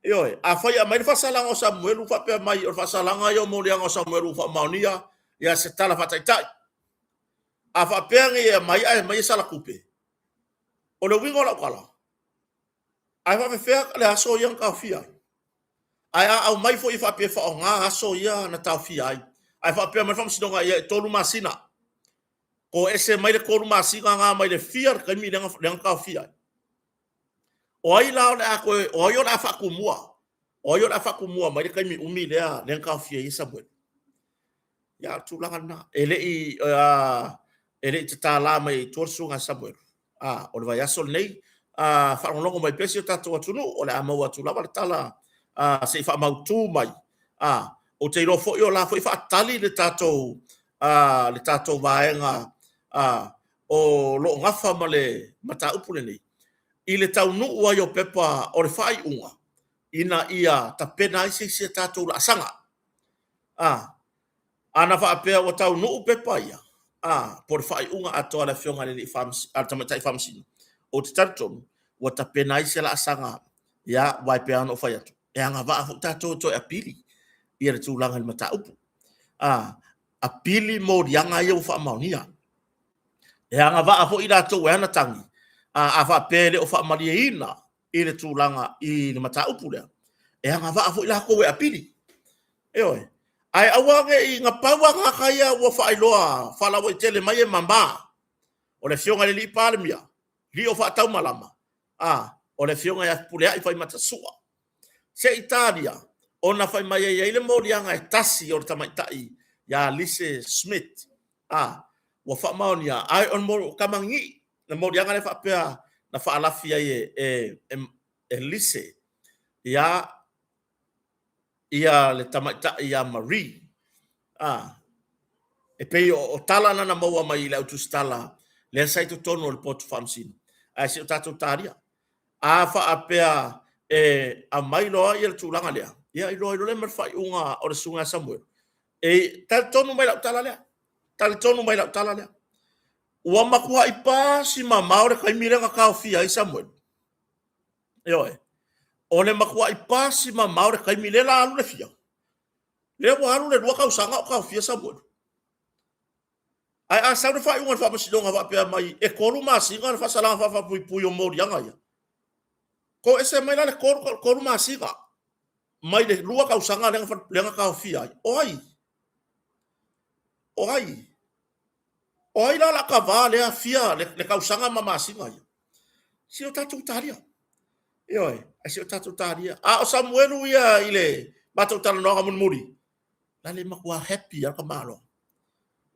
Ioe, afai e aumai le faasalaga o Samuelu faapea mai o le faasalaga ia o moliaga o Samuelu ua faamaonia. Ia se tala faataitai. A faapea nei e aumai ae aumai e sala tupe, o le uiga o lau tala, ae faapefea le aso ia na taofia ai? Ae a aumai foi e faapea e faaaoga aso ia na taofia ai, ae faapea mai le Faamasinoga, ia e 3 masina, toese mai le 3 masina na mai le fia le taimi lea na taofia ai. O ai la o le a toe, o ai o le a faatumua? O ai o le a faatumua mai le taimi umi lea na taofia ai e Samuelu? Ia, o le tulaga lena. E le i, e le i tatala mai i tua le susuga ia Samuelu. A, o le vaiaso lenei, a, faalogologo mai pea si o tatou atunuu, o le a maua atu lava le tala, a, se i faamautu mai. A, ou te iloa foi o la foi e faatali le tatou, a, le tatou vaega, a, o lo o nafa ma le mataupu lenei, i le taunuu ai o pepa o le faaiuga, ina ia tapena ai se isi a tatou laasaga. A, ana faapea ua taunuu pepa ia, a, po o le faaiuga atoa a le Afioga i le Tamaitai Faamasino, ou te talitonu ua tapena ai se laasaga, ia, aua e pei lava ona ou fai atu, e agavaa foi tatou e toe apili ia le tulaga i le mataupu. A, apili moliaga ia ua faamaonia. E agavaa foi i latou e ana tagi, a faapea e le o faamalieina i le tulaga i le mataupu lea, e agavaa foi latou e apili. Ioe. Ae aua ne i, na pau lava tagata ia ua faailoa faalauaitele mai e mama, o le Afioga i le Palemia, Lio Faataumalama, a, o le Afioga ia Fepuleai Faimata Sua. Se i talia ona fai mai e i ai le moliaga e tasi o le tamaitai ia Lise Smith, a, ua faamaonia, ae o le kamani'i, le moliaga lea faapea na faalafi ai e Lise ia ia le tamaitai ia Marie. A, e pei o tala na na maua mai i le au tusitala lea sa i totonu o le potu faamasino, ae se i o tatou talia. A faapea e aumai loa le tulaga lea, ia iloa ai loa lea ma le faaiuga o le susuga ia Samuel. E talitonu mai lau tala lea, talitonu mai lau tala lea. Ua matuai pasi mamao le taimi lea na taofia ai Samuel. Ioe. O le matuai pasi mamao le taimi lea la alu le fia? Lea ua alu le 2 tausaga o taofia Samuel. Ae a sau le faaiuga a le faamasinoga faapea mai e 3 masina le faasalaga faapuipui o moliaga ia, toese mai la le 3 masina mai le 2 tausaga lea na taofia ai. O ai? O ai? O ai la la kava lea fia le tausaga ma masina ia? Se o tatou talia. Ioe, ae se o tatou talia. A o Samuelu ia i le matou talanoaga mulimuli, la le matua happy lava le tamaloa.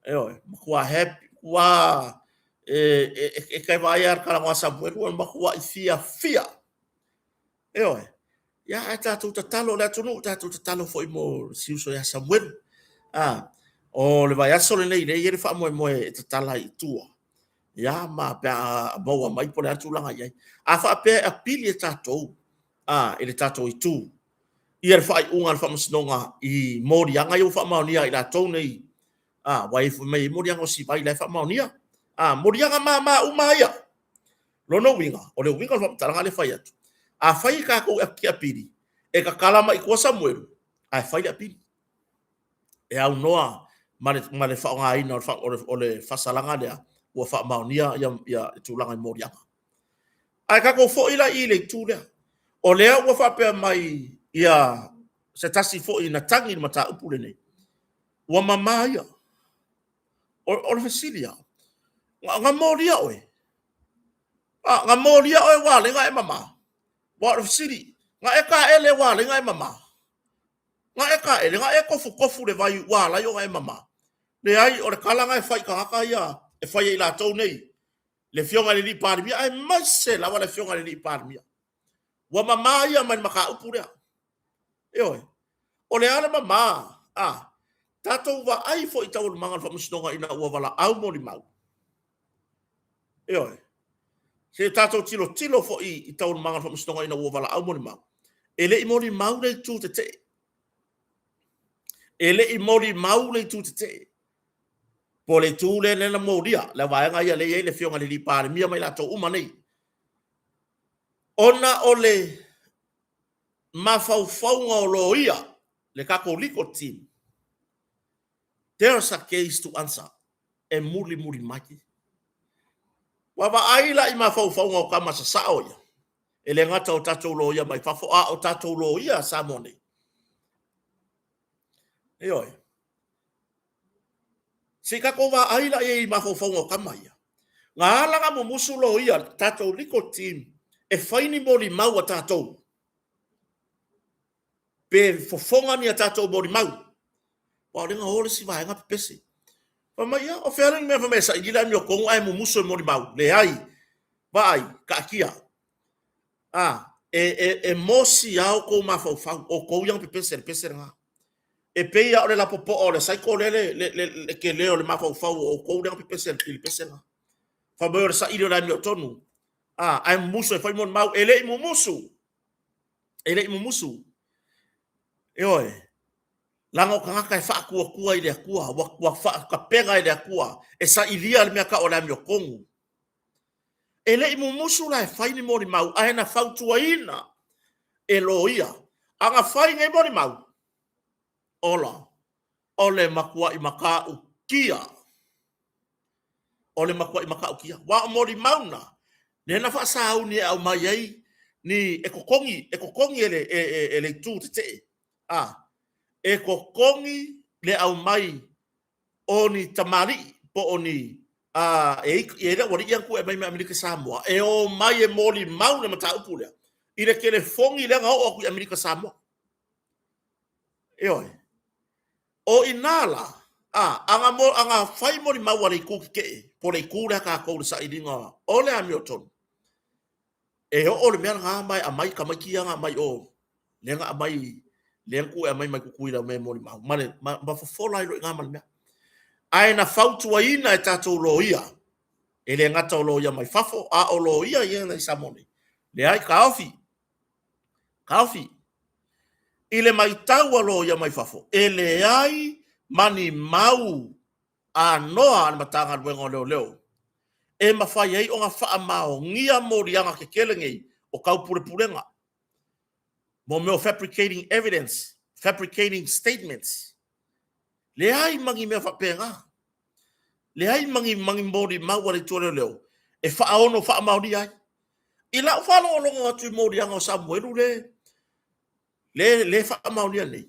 Ioe, matua happy, ua e te vaai lava i le talanoa a Samuelu, ua matuai fiafia. Ioe. Ia, ae tatou tatalo le atunuu, tatou tatalo foi mo si uso ia Samuelu. A, o le vaiaso lenei lea e i ai le faamoemoe e tatala ai i tua. Ia, ma pe a maua mai po o le a le tulaga e i ai. A faapea e apili e tatou a, i le tatou itu, ia le faaiuga a le faamasinoga i moliaga ia ua faamaonia e i latou nei, a, ua i ai mai moliaga o Sivai la e faamaonia. A, moliaga mama uma ia. Lona uiga, o le uiga o le faamatalaga lea e fai atu, afai e tatou te apili, e tatala mai i tua Samuelu, ae fai le apili. E aunoa ma le, ma le faaaogaina o le faasalaga lea ua faamaonia ia, ia tulaga i moliaga. Ae tatou foi la i le itu lea. O lea ua faapea mai ia se tasi foi na tagi i le mataupu lenei, ua mama ia. O le fesili lava, na molia oe? A, na molia oe ua ala ai ona e mama? Aua o le fesili, na e taele ua ala ai ona e mama? Na e taele, na e tofutofu le vai ua ala ai ona e mama? Leai, o le tala lena e fai i tagata ia e fai e i latou nei, le Afioga i le alii Palemia, aemaise lava le Afioga i le alii Palemia. Ua mama ia mai le mataupu lea. Ioe. O le a le mama? A, tatou vaai foi i taualumaga o le faamasinoga ina ua valaau molimau. Ioe. Se tatou tilotilo foi i taualumaga o le faamasinoga ina ua valaau molimau. E le i molimau le itu tetee. E le i molimau le itu tetee. Po o le itu lea na molia, le vaega ia lea e i ai le Afioga i le Palemia ma i latou uma nei. Ona o le mafaufauga o loia, le tatou legal team. There's a case to answer e mulimuli mai. Ua vaai la i mafaufauga o tama sasao ia, e le gata o tatou loia mai fafo, a o tatou loia a Samoa nei. Ioe. Se i tatou vaai la i ai i mafaufauga o tama ia. Na ala na mumusu loia, tatou legal team, e fai ni molimau a tatou. Pe fofoga ni a tatou molimau. Aua o lea na o le isi vaega pepese. Fai mai, ia, o fea le mea fai mai e saili le amiotonu ae mumusu e molimau? Leai. Vaai, taatia. A, e, e, e mosi lava outou mafaufau, o outou ia na pepese, le pese lena. E pei lava o le lapopoa o le cycle lea le, le, le, le tele o le mafaufau o outou lea na pepese i le pese lena. Fai mai o le saili o le amiotonu. A, ae mumusu e fai molimau. E le i mumusu. E le i mumusu. Ioe. Leaga o tagata e faatuatua i le Atua, ua, ua faatapega e le Atua e sailia le mea tau o le amiotonu. E le i mumusu la e fai ni molimau, ae na fautuaina e loia. A na fai nei molimau, ola, o le matuai matautia. O le matuai matautia. Aua o molimau na, lea na faasauni e aumai ai ni, e totogi, e totogi e le, e, e, e le itu tetee. A, e totogi le aumai o ni tamalii po o ni a, e i ai le aualii ia na tu e aumai mai Amerika Samoa e omai e molimau le mataupu lea i le telefoni lea na oo atu i Amerika Samoa. Ioe. O i ina la, a, a na, mo, a na fai molimau a le itu tetee, po o le itu lea a tatou i le sailiga o le amiotonu, E oo le mea lena ma e aumai tamaiti ia na aumai o, lea na aumai, lea na tuu e aumai mai Tutuila mea e molimau, ma le, ma, ma fofola ai loa i ina ma le mea. Ae na fautuaina e tatou loia, e le gata o loia mai fafo, a o loia ia na i Samoa nei. Leai, taofi, taofi. I le maitau a loia mai fafo, e leai ma ni mau anoa a le Matagaluega o Leoleo e mafai ai ona faamaonia moliaga tetele nei o taupulepulega, mo mea o fabricating evidence, fabricating statements. Leai ma ni mea faapena. Leai ma ni, ma ni molimau a le Itu o Leoleo e faaono faamaonia ai. I lau faalogologo atu i moliaga o Samuelu le, le, le faamaonia nei,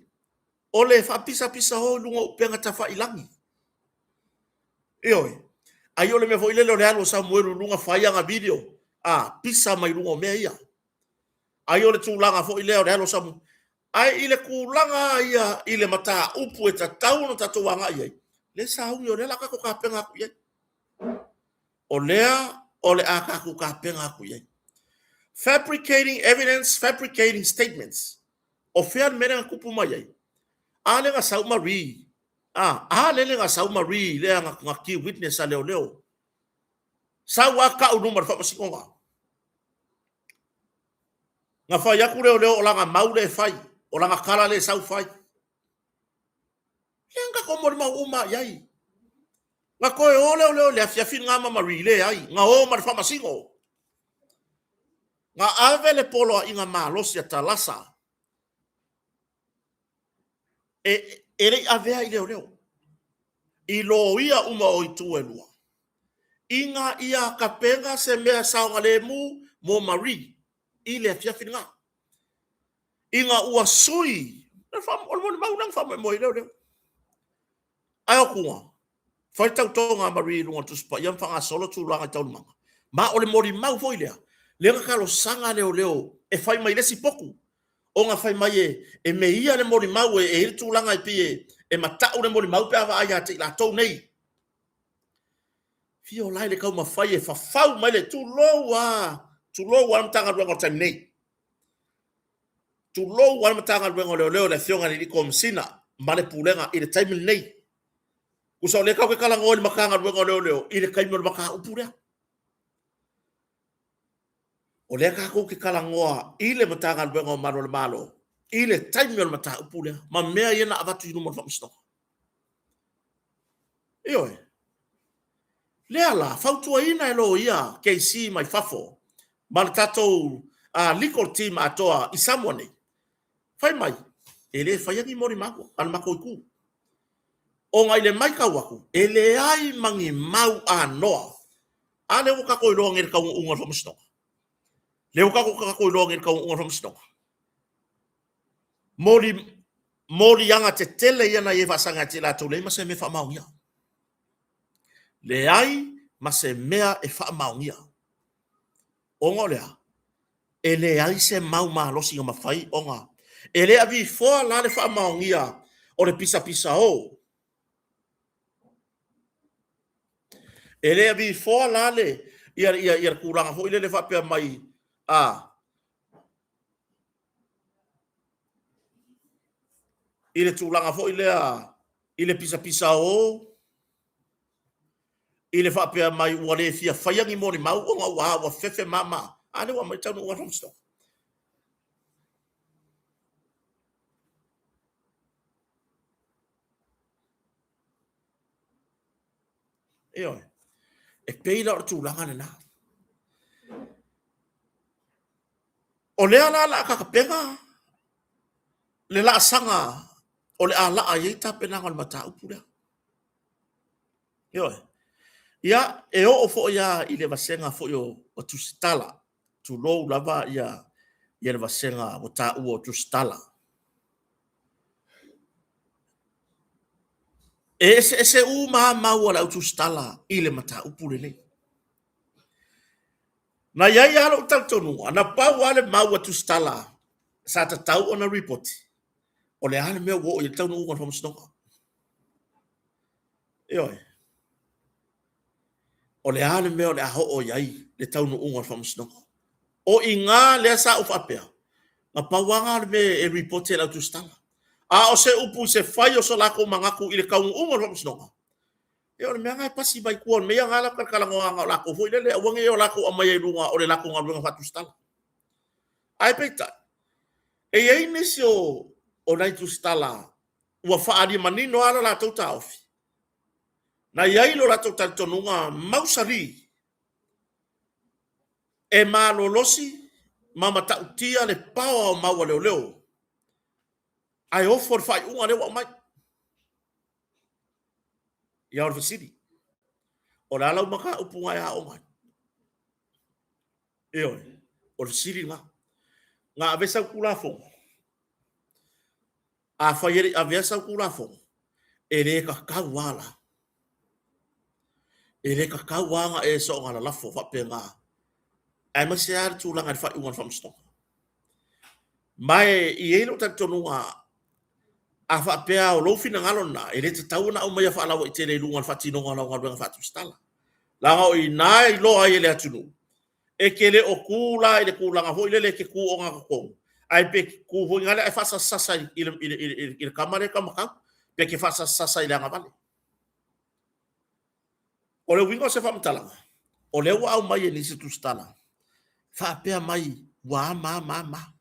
o le faapisapisao i luga o upega tafailagi. Ioe. Ai o le mea foi lele o le alu o Samuelu i luga fai ana video, a, pisa mai luga o mea ia. Ai o le tulaga foi lea o le alu o Samuelu. Ae i le tulaga ia i le mataupu e tatau ona tatou agai i ai, lea sauni o lea o le a tatou tapena atu i ai. O lea o le a tatou tapena atu i ai. Fabricating evidence, fabricating statements. O fea le mea lea na tupu mai ai? A lea na sau Marie, a, a lele na sau Marie lea na, na key witness a leoleo. Sau a kau luma le faamasinoga. Na fai atu leoleo o lana mau lea e fai, o lana tala lea e sau fai. Lea na tatou molimau uma i ai. Na toe o leoleo i le afiafi lena ma Marie, leai, na o ma le faamasino. Na ave le poloaiga malosi a Talasa e, e le i avea i leoleo, i loia uma o itu e lua, ina ia tapena se mea saogalemu mo Marie i le afiafi lena. Ina ua sui, o le molimau lea na faamoemoe i leoleo. Ae o tua, fai le tautoga a Marie i luga o le Tusi Paia ma faagasolo tulaga i taualumaga. Ma o le molimau foi lea, lea na talosaga leoleo e fai mai le isi potu, ona fai mai e, e meia le molimau, e, e i ai le tulaga e pei e, e matau le molimau pe a vaai ia te i latou nei. Fia ola i le taumafai e fafau mai le tulou a, tulou a le Matagaluega o le taimi nei. Tulou a le Matagaluega o Leoleo le Afioga i le Alii Komesina ma le Pulega i le taimi lenei. Tusa o lea tatou te talanoa i le Matagaluega o Leoleo i le taimi o le mataupu lea. O lea tatou te talanoa i le Matagaluega o Malu o le Malo i le taimi o le mataupu lea ma mea ia na avatu i luma o le Faamasinoga. Ioe. Lea la, fautuaina e loia KC mai fafo ma le tatou legal team atoa i Samoa nei, fai mai, e le faia ni molimau a le matou itu. Ona i le matau atu, e leai ma ni mau anoa. A lea ua tatou iloa nei i le taunuuga o le Faamasinoga? Lea ua tatou iloa nei i le taunuuga o le Faamasinoga? Moli, moliaga tetele ia na i ai faasaga ia te i latou, leai ma se mea e faamaonia. Leai ma se mea e faamaonia. Ona o le a? E leai se mau malosi na mafai ona. E le avifoa la le faamaonia o le pisapisao. E le avifoa la le ia ia ia le tulaga foi lele faapea mai a i le tulaga foi lea i le pisapisao i le faapea mai ua le fia faia ni molimau ona ua ua fefe ma ma a lea ua aumai taunuuga o le Faamasinoga. Ioe. E pei la o le tulaga lena. O lea la o le a tapena le laasaga o le a laa i ai tapenaga o le mataupu lea. Ioe. Ia, e oo foi lava i le vasega foi o Tusitala, tulou lava ia le vasega ua taua o Tusitala. E eseese uma lava mau a le au tusitala i le mataupu lenei. Na i ai lava lou talitonuga, na pau lava le mau a tusitala sa tatau ona lipoti, o le a le mea ua oo i ai le taunuuga o le Faamasinoga. Ioe. O le a le mea o le a oo i ai le taunuuga o le Faamasinoga. O i ina lea sa ou faapea, na pau lava lena o le mea e lipoti e le au tusitala. A o se upu i se fai o so latou manatu i le taunuuga o le Faamasinoga, ia o le mea lena e pasi mai tua, o le mea ia lena o talanoaga o latou foi lele, aua ne i o latou aumaia i luga o le latou galuega faatusitala. Ae peitai, e i ai nisi o nai tusitala ua faaalia manino lava lo latou taofi, na i ai lo latou talitonuga mausali e malolosi ma matautia le paoa o mau a leoleo, ae ofo le faaiuga lea ua aumai. Ia o le fesili, o le a lau mataupu na e aoga ai? Ioe, o le fesili lena. Na ave sau Tulafono? Afai e le i avea sau Tulafono, e le tatau lava la, e le tatau lava ona e soona lalafo faapena, aemaise lava le tulaga i le faaiuga a le Faamasinoga. Ma e i ai lou talitonuga, a faapea o lou finagalo lena, e le tatau ona aumaia faalauaitele i luga o le faatinoga o lau galuega faatusitala. Leaga o i ina e iloa ai e le atunuu, e te le o tu la i le tulaga foi lele e te tu ogatotonu, ae pe tu foi lea ae faasasasa i le tama lea e taumatau, pe te faasasasa i le agavale. O le uiga o se faamatalaga, o lea ua aumai e nisi tusitala, faapea mai ua a ma a ma a ma a.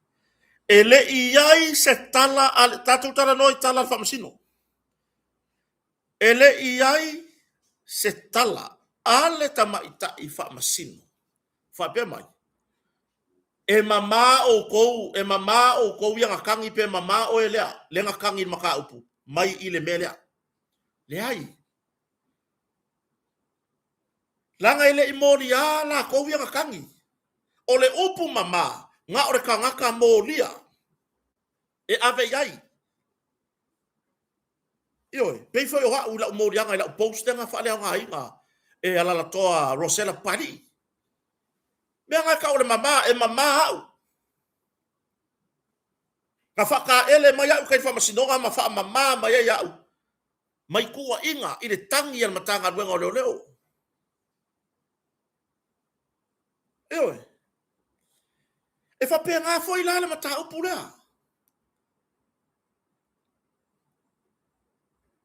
E le i i ai se tala a le, tatou talanoa i tala a le Faamasino. E le i i ai se tala a le tamaitai faamasino faapea mai, E mama outou, e mama outou ia na tagi pe mama oe lea, lea na tagi i le mataupu mai i le mea lea. Leai. Leaga e le i molia latou ia na tagi. O le upu mama, na o le tagata molia e ave i ai. Ioe, pei foi o au i lau moliaga i lau post lea na faaleaogaina e Alalatoa Rosella Papalii. Mea na e tau o le mama, e mama au. Na faataele mai au i tai i le faamasinoga ma faamama mai ai au mai tuuaiga i le tagi a le Matagaluega o Leoleo. Ioe. E faapena foi la le mataupu lea.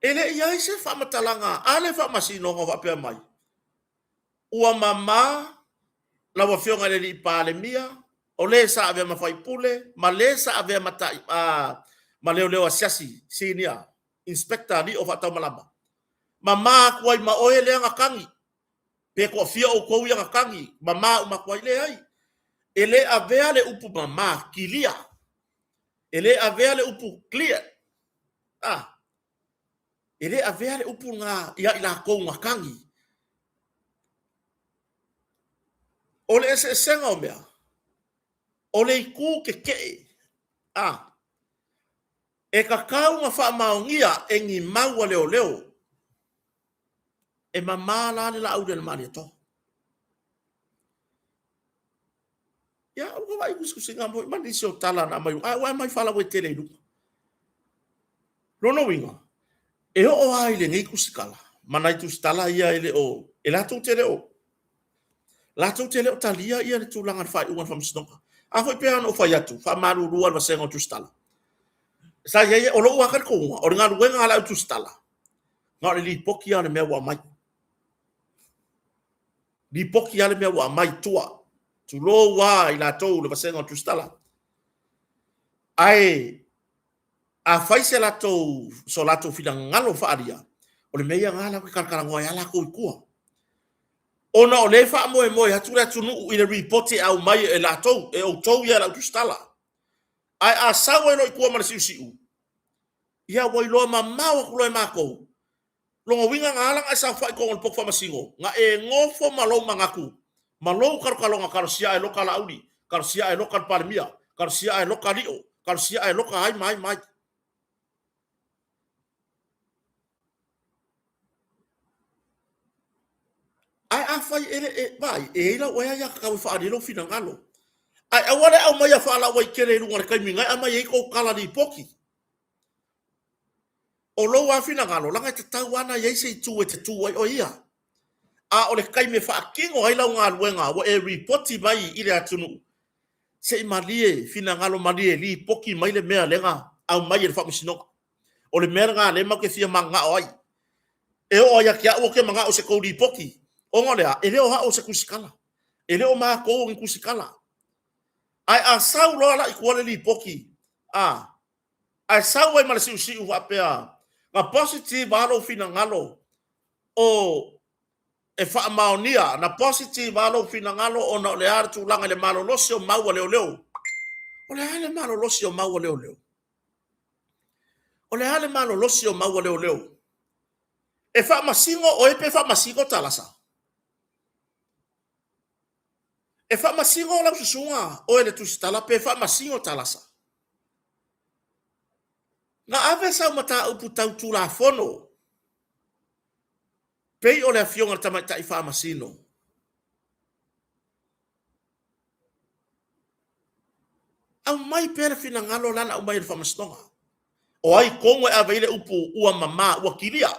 E le i i ai se faamatalaga a le Faamasinoga o faapea mai, ua mama lau Afioga i le Alii Palemia, o le sa avea ma faipule, ma le sa avea ma, tai, ma leoleo asiasi, senior inspector alii o faataumalama, mama atu ai ma oe lea na tagi, pe toafia outou ia na tagi, mama uma atu ai. Leai, e le avea le upu mama, kilia. E le avea le upu clear. Ah. E le avea le upu lena ia i latou na tagi. O le eseesega o mea, o le itu tetee, a, e tatau ona faamaonia e ni mau a leoleo. E mama la le Laauli a le Malietoa. Ia, ua vaai tusitusiga foi ma nisi o tala na aumai, ae ua aumai faalauaitele i luga. Lona uiga, e oo lava i lenei tusitala ma nai tusitala ia e le o, e latou te le o, latou te le o talia ia le tulaga o le faaiuga a le Faamasinoga. A foi pei ona ou fai atu, faamalulu lava i le vasega o tusitala. Sa i ai, o lou lava talitonuga, o le galuega a le au tusitala, na o le lipoti lava o le mea ua aumai. Lipoti lava le mea ua aumai i tua, tulou lava i latou le vasega o tusitala. Ae afai se latou, so latou finagalo faaalia, o le mea ia lena latou te talatalanoa ai lava latou i tua. Ona o lea e faamoemoe atu le atunuu i le lipoti e aumai e latou, e outou ia le au tusitala. Ae a sau ai loa i tua ma le siusiu, ia ua iloa mamao atu loa e matou. Lona uiga na ala ona e saofai i totonu o le poto faamasino, na e nofo ma lou manatu, ma lou talotaloga, talosia ae loka Laauli, talosia ae loka le Palemia, talosia ae loka Lio, talosia ae loka ai ma ai ma ai. Ae afai e le, e, vaai, e i ai lau aiatatau e faaali ai lou finagalo. Ae aua le aumaia faalauaitele i luga i le taimi na e aumai ai tou tala lipoti. O lou lava finagalo, leaga e tatau lava ona i ai se itu e te tu ai oe ia. A o le taimi e faatino ai lau galuega ua e lipoti mai i le atunuu, se i malie, finagalo malie, lipoti mai le mea lea na aumai e le Faamasinoga. O le mea lena o lea matou te fia mananao ai. E oo lava ia te au ou te manao i se tou lipoti, ona o le a? E le o au o se tusitala. E le o matou o ni tusitala. Ae a sau loa la i tua le lipoti, a, ae sau ai ma le siusiu faapea na positive lava lou finagalo o e faamaonia, na positive lava lou finagalo ona o le a le tulaga i le malolosi o mau a leoleo. O le a le malolosi o mau a leoleo? O le a le malolosi o mau a leoleo? E faamasino oe pe faamasino Talasa? E faamasino lau susuga oe le Tusitala pe faamasino Talasa? Na ave sau mataupu tau Tulafono pei o le afioga i le Tamaitai Faamasino. Aumai pea le finagalo la na aumai e le Faamasinoga. O ai tonu e ave i ai le upu ua mama, ua kilia?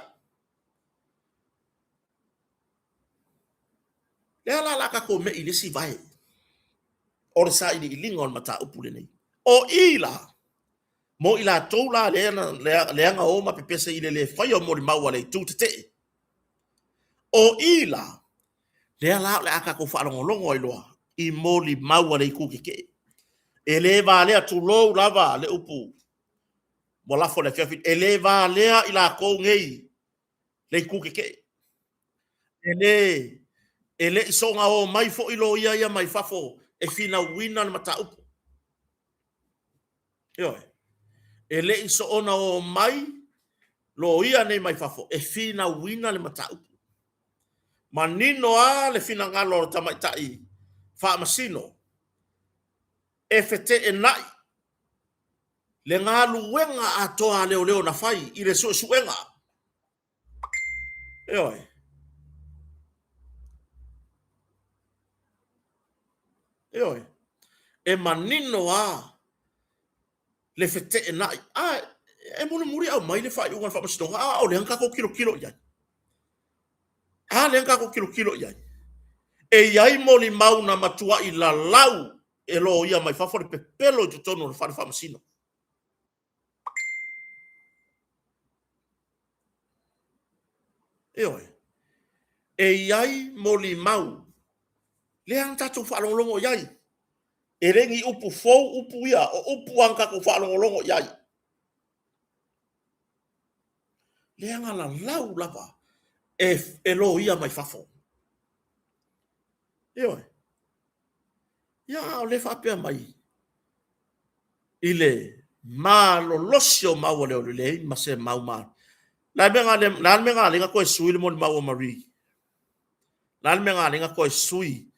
Lea la o le a tatou me'i i le isi vae o le sailiiliga o le mataupu lenei. O i la, mo i latou la lea lea na o ma pepese i le le faia o molimau a le itu tetee. O i la, lea la o le a tatou faalogologo ai loa i molimau a le itu tetee. E le valea, tulou lava le upu ua lafo i le afiafi, e le valea i latou nei le itu tetee. E le, e le i soona o mai foi loia ia mai fafo e finauina le mataupu. Ioe. E le i soona o mai loia nei mai fafo e finauina le mataupu. Manino lava le finagalo o le tamaitai faamasino e feteenai le galuega atoa a leoleo na fai i le suesuega. Ioe. Ioe. E manino lava le feteenai. A, e mulimuli aumai le faaiuga a le Faamasinoga, a o lea na tatou tilotilo i ai. A lea na tatou tilotilo i ai. E i ai molimau na matuai lalau e loia mai fafo le pepelo i totonu o le fale faamasino. Ioe. E i ai molimau lea na tatou faalogologo i ai. E le ni upu fou upu ia, o upu lava na tatou faalogologo i ai. Lea na lalau lava e loia mai fafo. Ioe. Ia, a o lea e faapea mai i le malolosi o mau a leoleo, leai ma se mau ma. Le a le mea le a le mea na ala ai ona toe sui le molimau a Marie? Le a le mea na ala ai ona toe sui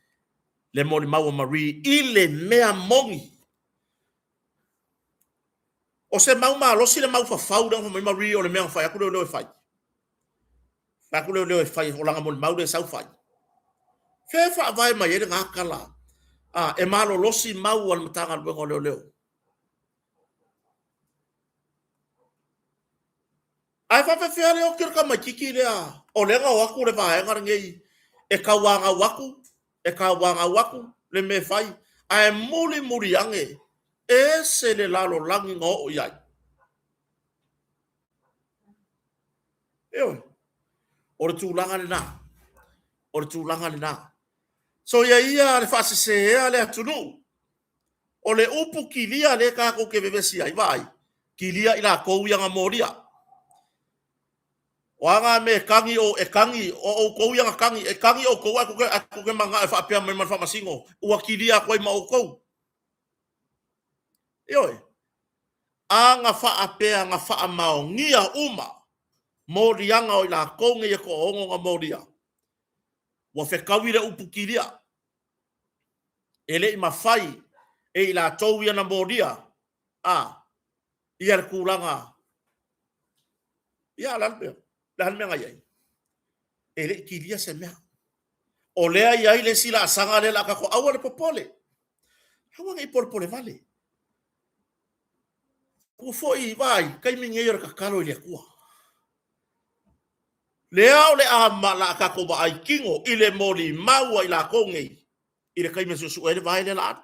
le molimau a Marie i le mea moni? O se mau malosi le mau fafau lea na fai mai Marie o le mea na fai atu leoleo e fai. Fai atu leoleo e fai, o lana molimau lea e sau fai. Fea e faavae mai ai lena tala a, e malolosi mau a le Matagaluega o Leoleo. Ae faapefea le oti o le tamaititi lea o lea na o atu le vaega lenei e tauanau atu, e tauanau atu le mea e fai, ae mulimuli ane e ese le lalolagi na oo i ai. Ioe, o le tulaga lena, o le tulaga lena. So ia ia le faasesea le atunuu O le upu kilia lea tatou te vevesi ai, vaai, kilia i latou ia na molia. O a na mea e tagi o, e tagi, o outou ia na tagi, e tagi outou ae tou te manao e faapea mai ma le faamasino, ua kilia atu ai ma outou. Ioe. A na faapea na faamaonia uma moliaga o i latou nei e toaono na molia, ua fetaui le upu kilia. E le i mafai e i latou ia na molia a ia le tulaga ia o le a le mea, le a le mea na i ai? E le i kilia se mea. O lea e i ai le isi laasaga lea o le a tatou aua le popole. Aua ne i polepole vale. Ua foi, vaai, taimi nei o le tatalo i le Atua. Lea o le a la a tatou vaai tino i le molimau a i latou nei i le taimi e suesue ai le vae lea la alu.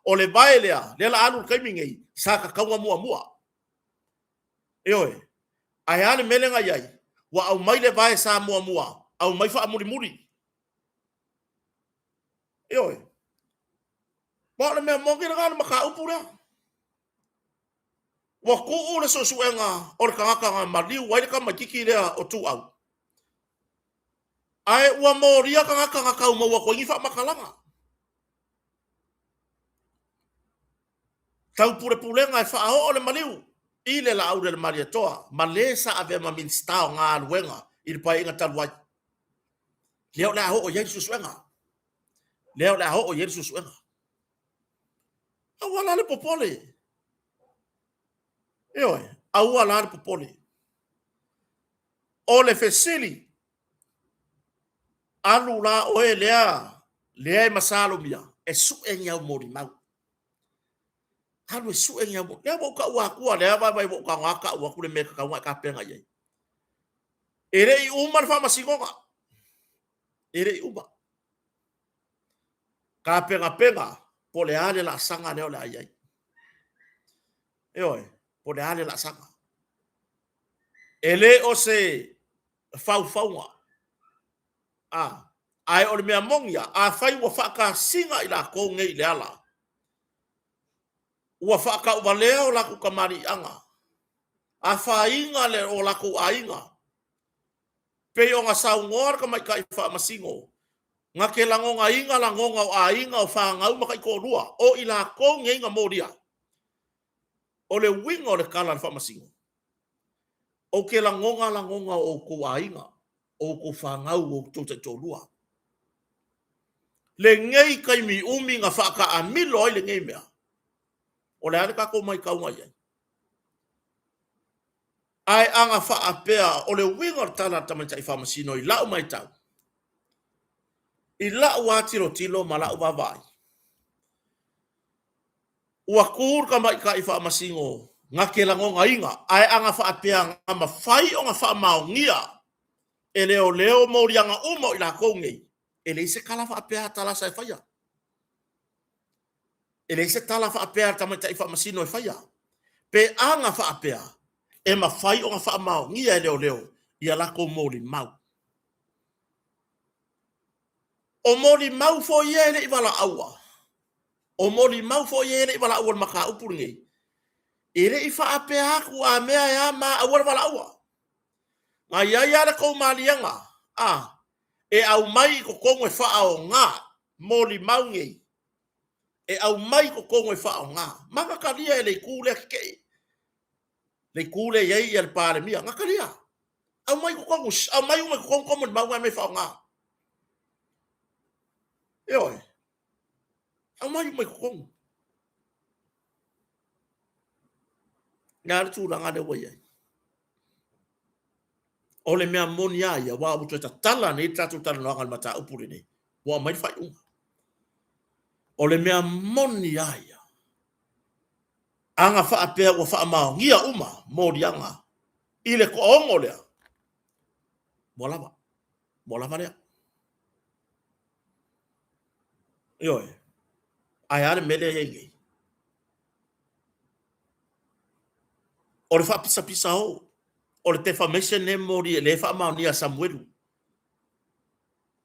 O le vae lea, lea la alu i le taimi nei, sa tatau ona muamua. Ioe. Ae a le mea lea na i ai? Ua aumai le vae sa muamua, aumai faamulimuli. Ioe. Ma o le mea moni lena o le mataupu lea. Ua tuu le suesuega o le tagata na maliu ai le tamaititi lea o Tuau, ae ua molia tagata na tau maua atu ai ni faamatalaga. Taupulepulega e faaoo le maliu i le Laauli a le Malietoa ma le sa avea ma Minisita o Galuega i le Paeaiga talu ai. Lea o le a oo i ai le suesuega. Lea o le a oo i ai le suesuega. Aua la le popole. Ioe, aua la le popole. O le fesili, alu la oe lea, lea e masalomia, e sue ni au molimau. Alu e sue ni au molimau. Lea ua ou taua atua, lea vaivai ua ou tago lava tau atu le mea e tatau ona e tapena i ai. E le i uma le faamasinoga. E le i uma. Tapenapena po o le a le laasaga lea o le a i ai. Ioe, po o le a le laasaga. E le o se faufauga, a, ae o le mea moni lava, afai ua faatasiga i latou nei i le ala, ua faatauvalea o latou tamaliiaga, afaina le o latou aiga, pei ona saunoa le tamaitai faamasino, na te lagonaina lagona o aiga o fanau ma taitoalua, o i latou nei na molia. O le uiga o le tala a le faamasino, ou te lagona lagona o outou aiga, o outou fanau, o outou taitoalua. Lenei taimi umi na faataamilo ai lenei mea, o le a le tatou matauga i ai? Ae a na faapea o le uiga o le tala a le tamaitai faamasino i lau matau, i lau lava tilotilo ma lau vaavaai, ua tu le tamaitai faamasino na te lagonaina, ae a na faapea na mafai ona faamaonia e leoleo moliaga uma o i latou nei, e leai se tala faapea a Talasa e faia. E leai se tala faapea a le tamaitai faamasino e faia. Pe a na faapea, e mafai ona faamaonia e leoleo ia latou molimau. O molimau foi ia e le i valaauina, o molimau foi ia e le i valaauina i le mataupu lenei, e le i faapea atu a mea e a ma aua le valaauina. Na i ai lava le tou maliega a e aumai i totonu e faaaoga molimau nei, e aumai i totonu e faaaoga. Ma na talia e le itu lea tetee, le itu lea e i ai le Palemia, na talia. Aumai i totonu, aumai uma i totonu tou molimau na e aumai e faaaoga. Ioe. Aumai uma i totonu. Le a le tulaga lea ua i ai? O le mea moni lava ia, aua ua toe tatala nei le tatou talanoaga i le mataupu lenei, ua aumai le faaiuga. O le mea moni lava ia, ana faapea ua faamaonia uma moliaga i le toaono lea, ua lava, ua lava lea. Ioe, ae a le mea lea e i ai nei? O le faapisapisa o, o le defamation lea e moli, lea e faamaonia e Samuelu.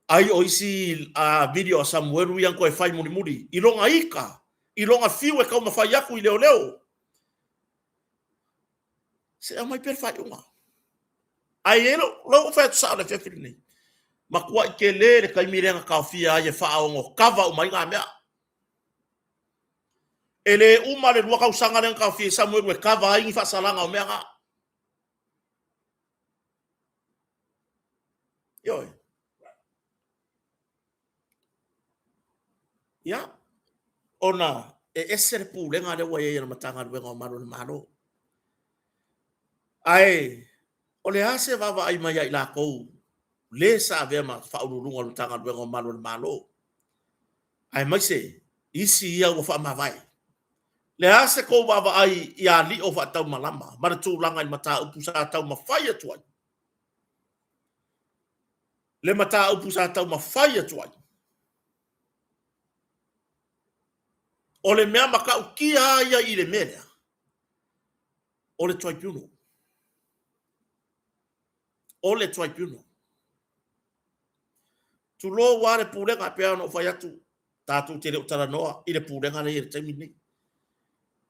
Ai o isi video a Samuelu ia na toe fai mulimuli i lona ita, i lona fiu e taumafai atu i leoleo. Se aumai pea le faaiuga. Ae i ai lou, lou fai atu sao i le afiafi lenei, matuai tele le taimi lea na taofia ai e faaono kava uma ai na mea. E le uma le 2 tausaga lea na taofia ai Samuelu e kava ai ni faasalaga o mea na. Ioe. Ia, ona e ese le pulega lea ua i ai a le Matagaluega o Malu o le Malo. Ae o le a se vaavaai mai ia i latou le sa avea ma Faauluuluga o le Matagaluega o Malu o le Malo, aemaise isi ia ua faamavae? Le a se tou vaavaai ia Lio Faataumalama ma le tulaga i le mataupu sa taumafai atu ai? Le mataupu sa taumafai atu ai. O le mea matautia lava ia i le mea lea, o le tribunal. O le tribunal. Tulou lava le pulega, pei ona ou fai atu, tatou te le o talanoa i le pulega lea i le taimi lenei.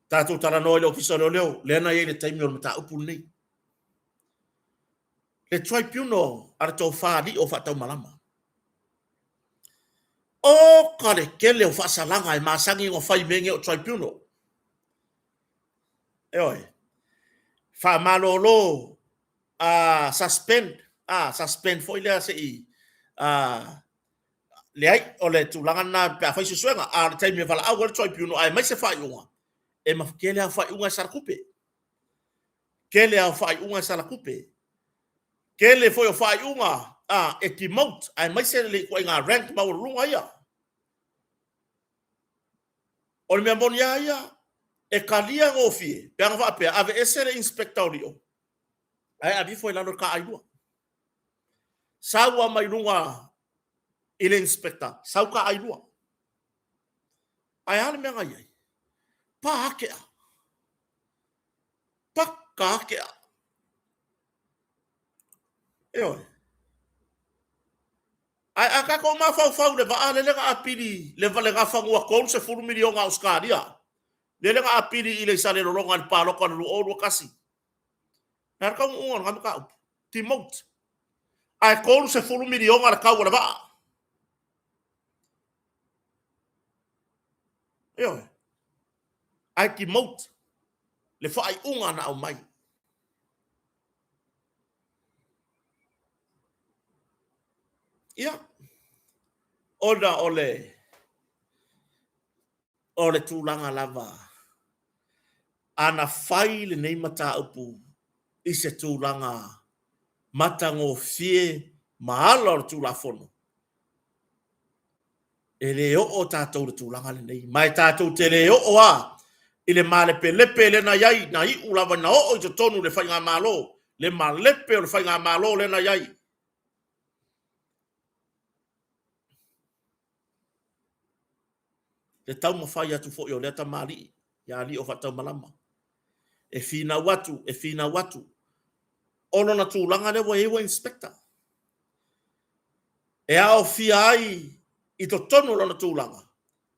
Tatou talanoa i le Ofisa o Leoleo, lea na i ai i le taimi o le mataupu lenei. Le tribunal a le tofa Lio Faataumalama. O ka le tele o faasalaga e masani ona fai i mea nei o tribunal. Ioe. Faamalolo, suspend, suspend foi lea se i, leai, o le tulaga lena pe a fai suesuega, a o le taimi e valaau ai le tribunal aemaise faaiuga, e tele lava faaiuga e sala tupe. Tele lava o faaiuga e sala tupe. Tele foi o faaiuga e demote aemaise le ituaiga rank maualuluga ia. O le mea moni lava ia, e talia gofie pe ana faapea, aveese le Inspector o Lio ae ave ifo i lalo i le taailua. Sau lava mai luga i le Inspector, sau taailua. Ae a le mea na i ai? Pa atea. Paka atea. Ioe. Ae a tatou mafaufau i le vaa lele na apili le le gafanua 30 miliona Ausetalia, lele na apili i le Salelologa i le palota o le 2021. Le a le taunuuga o lena mataupu? Demote. Ae 30 miliona le tau o le vaa. Ioe. Ae demote le faaiuga na aumai. Ia, ona o le, o le tulaga lava, ana fai lenei mataupu i se tulaga matagofie ma ala o le Tulafono, e le oo tatou i le tulaga lenei, ma e tatou te le oo lava i le malepelepe lea na i ai, na iu lava ina oo i totonu le faigamalo, le malepe o le faigamalo lea na i ai. Le taumafai atu foi o lea tamalii ia Aliiofaataumalama, e finau atu, e finau atu, o lona tulaga lea ua i ai ua inspector. E aofia ai i totonu o lona tulaga,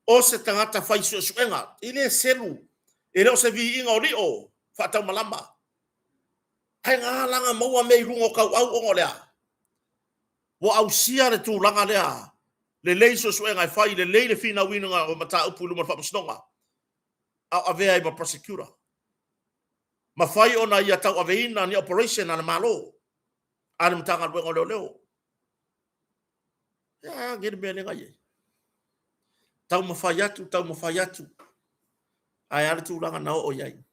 o se tagata fai suesuega, e le selu, e le o se viiga o lio faataumalama. Ae na ala ona maua mea i luga o tauau ona o le a? Ua ausia le tulaga lea, lelei suesuega e fai, lelei le finauina o mataupu i luma o le Faamasinoga, a o avea ai ma prosecutor. Mafai ona ia tauaveina ni operation a le Malo. a le Matagaluega o Leoleo. Ia, a le mea lea na i ai. Taumafai atu, taumafai atu, ae a le tulaga na oo i ai.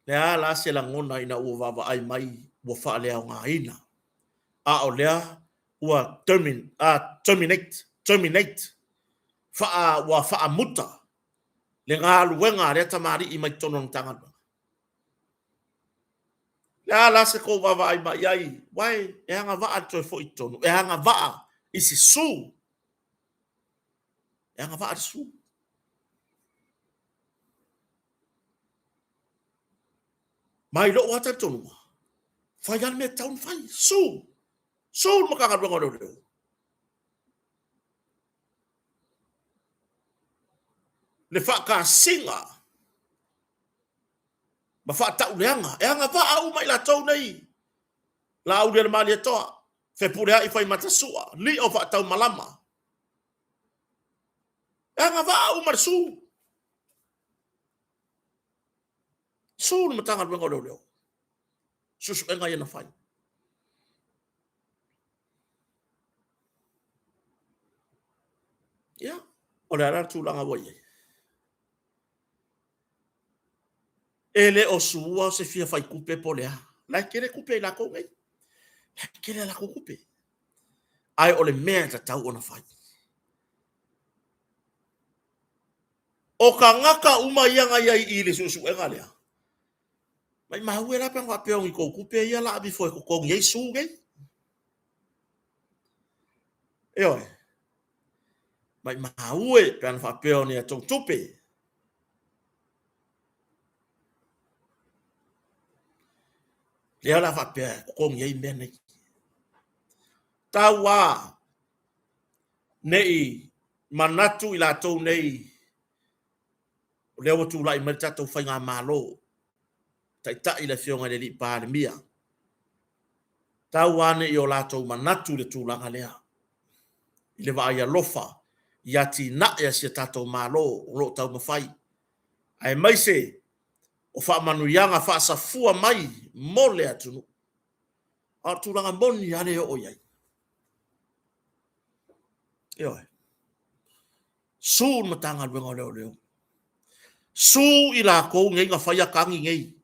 Le a la se lagona ina ua vaavaai mai ua faaleaogaina, a o lea ua terminate, terminate, faa, ua faamuta le galuega a lea tamalii mai totonu o le Matagaluega. Le a la se tou vaavaai mai i ai, uae e agavaa le toe foi i totonu, e agavaa i se su, e agavaa le su. Mai lou lava talitonuga, fai lava le mea e tatau ona fai, su, su le Matagaluega o Leoleo. Le faatasiga ma faatauleaga, e agavaa uma i latou nei, Laaulialemalietoa, Fepuleai Faimatasua, Lio Faataumalama, e agavaa uma le su. Su le Matagaluega o Leoleo, suesuega ia na fai. Ia, o le a la le tulaga ua i ai? E le o sua o se fia fai tupe po o le a. La e tele tupe a i latou nei. La e tele a latou tupe. Ae o le mea e tatau ona fai. O tagata uma ia na i ai i le suesuega lea, maimau e la pe ana faapea o ni tou tupe ia la ave ifo e totogi ai sue nei. Ioe. Maimau e pe ana faapea o ni a tou tupe. Lea la faapea e totogi ai mea nei. Tau a nei manatu i latou nei o lea ua tulai mai le tatou faigamalo, taitai le Afioga i le Alii Palemia, tau a ne i o latou manatu i le tulaga lea, i le vaai alofa i atinae a si a tatou Malo o lo o taumafai, aemaise o faamanuiaga faasafua mai mo le atunuu. A o le tulaga moni lava lea e oo i ai. Ioe. Su le Matagaluega o Leoleo. Su i latou nei na faia tagi nei.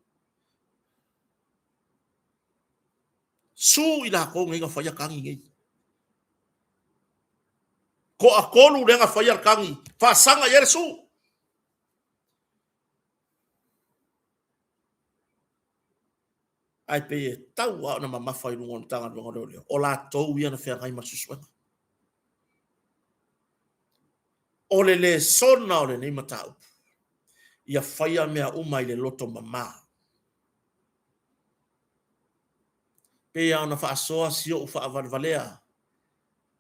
Su i latou nei na faia tagi nei. Toatolu lea na faia le tagi, faasaga i ai le su. Ae pei e tau lava ona mamafa i luga o le Matagaluega o Leoleo, o latou ia na feagai ma le suesuega. O le lesona o lenei mataupu, ia faia mea uma i le loto mama. Pei lava ona faasoa si ou faavalevalea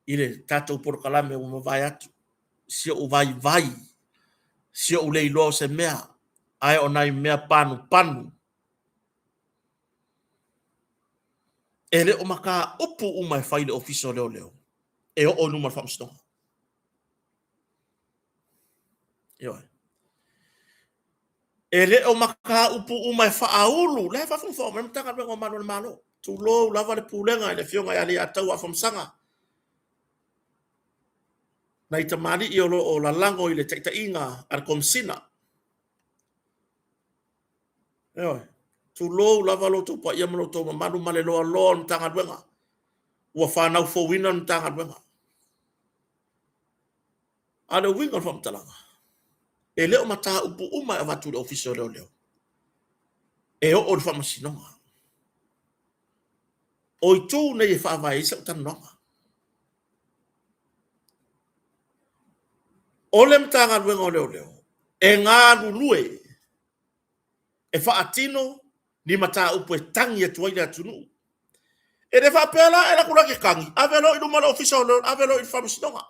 i le tatou polokalame ua mavae atu, si ou vaivai, si ou le iloa o se mea, ae o nai mea panupanu E le o mataupu uma e fai i le Ofisa o Leoleo e oo i luma o le Faamasinoga. Ioe. E le o mataupu uma e faaulu, la e faafogafoga mai le Matagaluega o Malu o le Malo. Tulou lava le pulega i le Afioga ia Leiataua Afamasaga, nai tamalii o lo o lalago i le taitaiga a le Komesina. Ioe. Tulou lava lo outou paia ma lo outou mamalu ma le loaloa o le Matagaluega ua fanau fouina le Matagaluega. A o le uiga o le faamatalaga, e le o mataupu uma e avatu i le Ofisa o Leoleo e oo i le Faamasinoga. O itu nei e faavae ai sau talanoaga. O le Matagaluega o Leoleo e galulue e faatino ni mataupu e tagi atu ai le atunuu. E le faapea la e alu atu loa e te tagi, ave loa i luma o le Ofisa o Leoleo, ave loa i le Faamasinoga.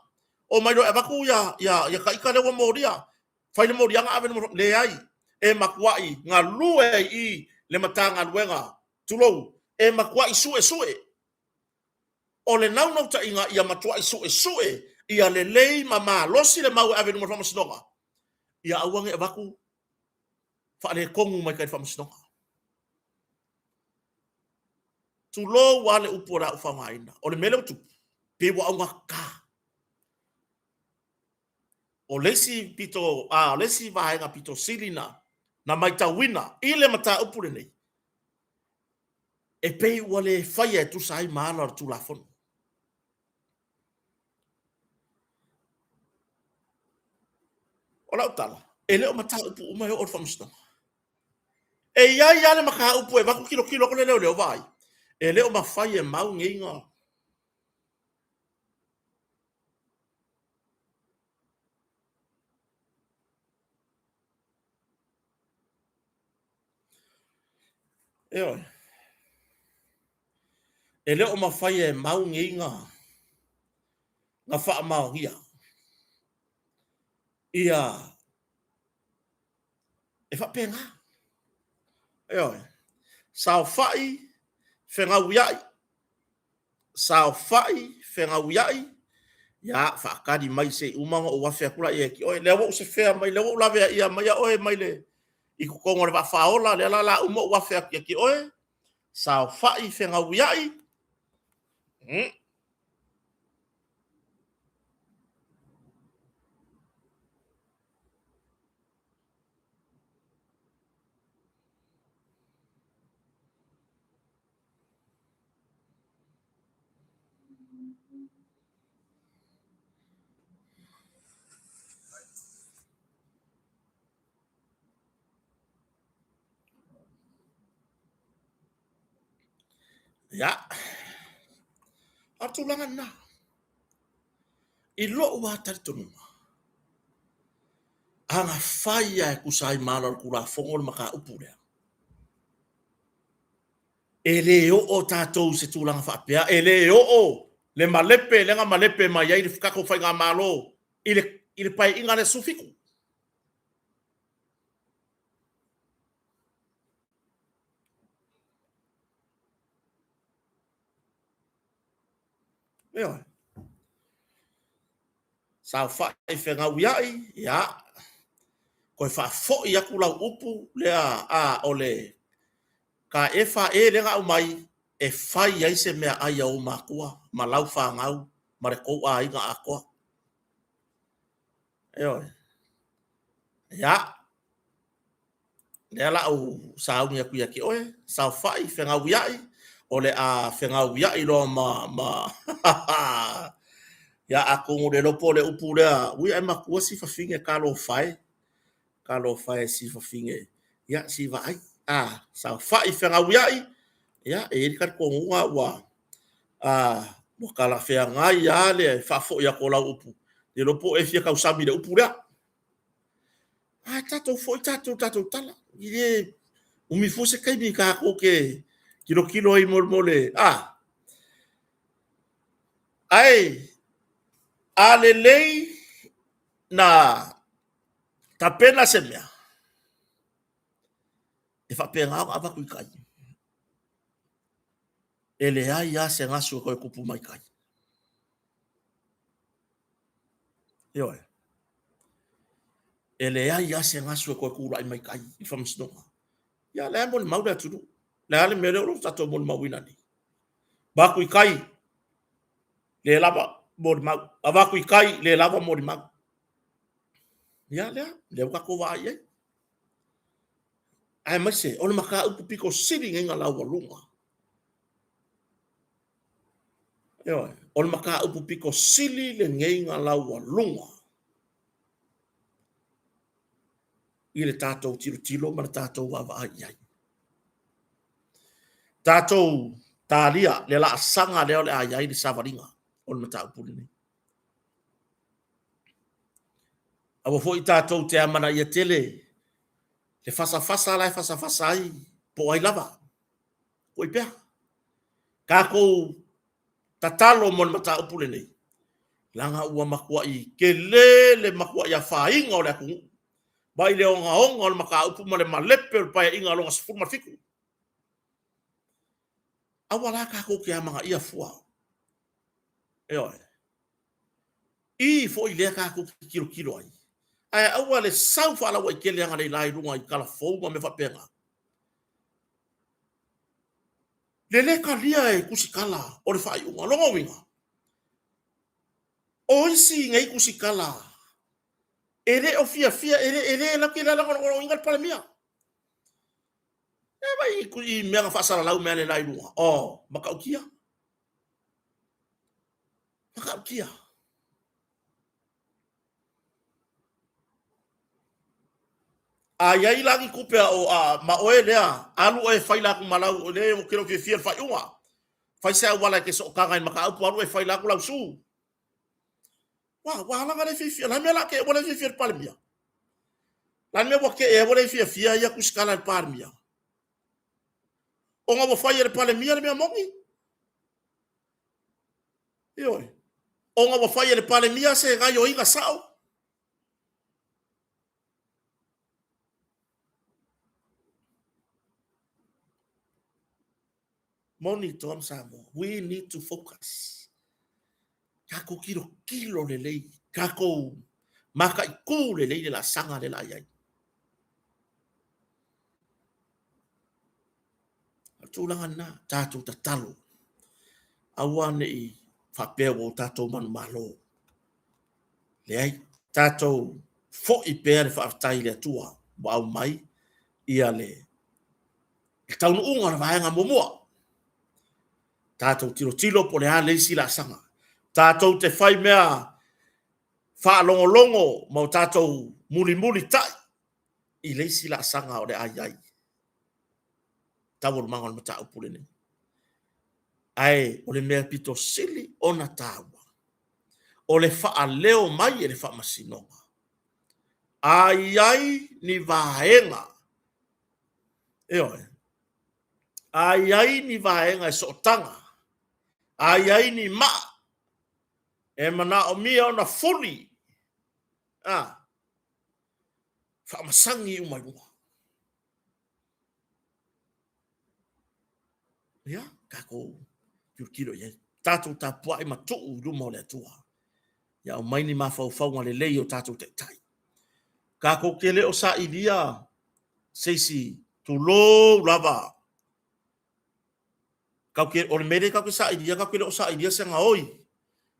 Omai loa e avatu ia ta ita lea ua molia, fai le moliaga ave i luma. Leai, e matuai galue ai i i le Matagaluega, tulou, e matuai suesue. O le naunautaiga ia matuai suesue ia lelei ma malosi le mau e ave i luma o le Faamasinoga, ia aua ne i avatu faaletonu mai tai i le Faamasinoga. Tulou lava le upu o le a ou faaaogaina, o le mea lea ua tupu, pei ua augata. O le isi pito, a, o le isi vaega pito sili na, na matauina i le mataupu lenei, e pei ua le faia e tusa ai ma ala o le Tulafono. O lau tala, e le o mataupu uma e oo i le Faamasinoga. E i ai lava le mataupu e avatu tilotilo atu le leoleo vaai, e le o mafai e mau nei na Ioe. E le o mafai e mau nei na faamaonia ia e faapena. Ioe. Saofai, fegauiai, saofai, fegauiai, ia faatali mai se i uma ona ou afe atu lea ia te oe. Lea ua ou sefea mai, lea ua ou laveaia maia oe mai le i totonu o le vaa faaola, lea la o le a uma ou afe atu ia te oe, saofai, fegauiai. Ia, o le tulaga lena. I lou lava talitonuga, a na fai lava e tusa ai ma ala o le Tulafono le mataupu lea, e le oo tatou i se tulaga faapea, e le oo le malepe lea na malepe mai ai le tatou faigamalo i le Paeaiga lea 17. Ioe. Saofai fegauiai, ia, toe faafoi atu lau upu lea a o le KFA lea na aumai e fai ai se meaai a ou matua ma lau fanau ma le tou aiga atoa. Ioe. Ia, lea la ou sauni atu ia te oe, saofai, fegauiai, o le a fegauiai loa ma, ma ia atonu le iloa po o le upu lea, ui ae matua si fafine talofa e, talofa e si fafine, ia si vaai, a, saofai, fegauiai, ia e i ai le talitonuga ua, a, ua talafeagai lava le faafoi atu o lau upu, le iloa po o e fia tausami i le upu lea. Ae tatou foi tatou i tatou tala. E le umi fua se taimi tatou te tilotilo ai mo le... a? Ae a lelei na tapena se mea, e faapena ona avatu i tai. E leai lava se gasu e toe tupu mai tai. Ioe. E leai lava se gasu e toe tulai mai tai i le faamasinoga. Ia, lea e molimau le atunuu. O le a le mea lea o tatou molimauina nei? Avatu i tai, le lava molimau. Avatu i tai, le lava molimau. Ia lea, lea ua tatou vaai i ai. Aemaise o le mataupu pito sili nei ona laualuga. Ioe, o le mataupu pito sili lenei na laualuga i le tatou tilotilo ma le tatou vaavaai i ai. Tatou talia le laasaga lea o le a i ai le savaliga o le mataupu lenei. Aua foi tatou te amanaia tele le fasafasa la e fasafasa ai po o ai lava. Oi pea. Tatou tatalo mo le mataupu lenei, leaga ua matuai tele le matuai afaina o le atunuu mai le ogaoga o le mataupu ma le malepe o le Paeaiga lona XVII. Aua la tatou te amanaia fua. Ioe. I foi lea tatou te tilotilo ai. Ae aua le sau faalauaitele analeila i luga i tala fou ma mea faapena. Le lē talia e tusitala o le faaiuga. Lona uiga, o isi nei tusitala e le o fiafia, e le, e le latou te le lagolagoina le Palemia. E vai i mea na faasalalau mea le la i luga. Oh, matautia. Matautia. A i ai la ni tupe a o a ma oe lea, alu oe e fai la atu ma lau, le ou te le o fiafia i le faaiuga. Fai se auala e te sootaga i le mataupu, alu oe e fai la atu lau sue. Ua, ua ala ona le fiafia. O le a le mea o le a te ua le fiafia i le Palemia? O le a le mea ua te ua le fiafia ia tusitala i le Palemia? Ona ua fai e le Palemia le mea moni? Ioe. Ona ua fai e le Palemia se gaioiga sao? Moni Tom Samoa, we need to focus. Tatou tilotilo lelei, tatou mataitū lelei le laasaga lea la i ai. O le tulaga lena, tatou tatalo, aua ne i faapea ua o tatou manumalo. Leai, tatou foi pea le faafetai i le Atua ua aumai ia le taunuuga o le vaega muamua. Tatou tilotilo po o le a le isi laasaga. Tatou te fai mea faalogologo ma o tatou mulimulitai i le isi laasaga o le a i ai taualumaga o le mataupu lenei. Ae o le mea pito sili ona taua, o le faaleo mai e le Faamasinoga, a i ai ni vaega, ioe, a i ai ni vaega e sootaga, a i ai ni maa e manaomia ona fuli, a, faamasagi uma i luga. Ia, tatou tilotilo i ai. Tatou tapuai ma tuu i luma o le Atua. Ia aumai ni mafaufauga lelei o tatou taitai. Tatou te le o sailia se isi, tulou lava. Tatou te, o le mea lea tatou te sailia, tatou te le o sailia se gaoi.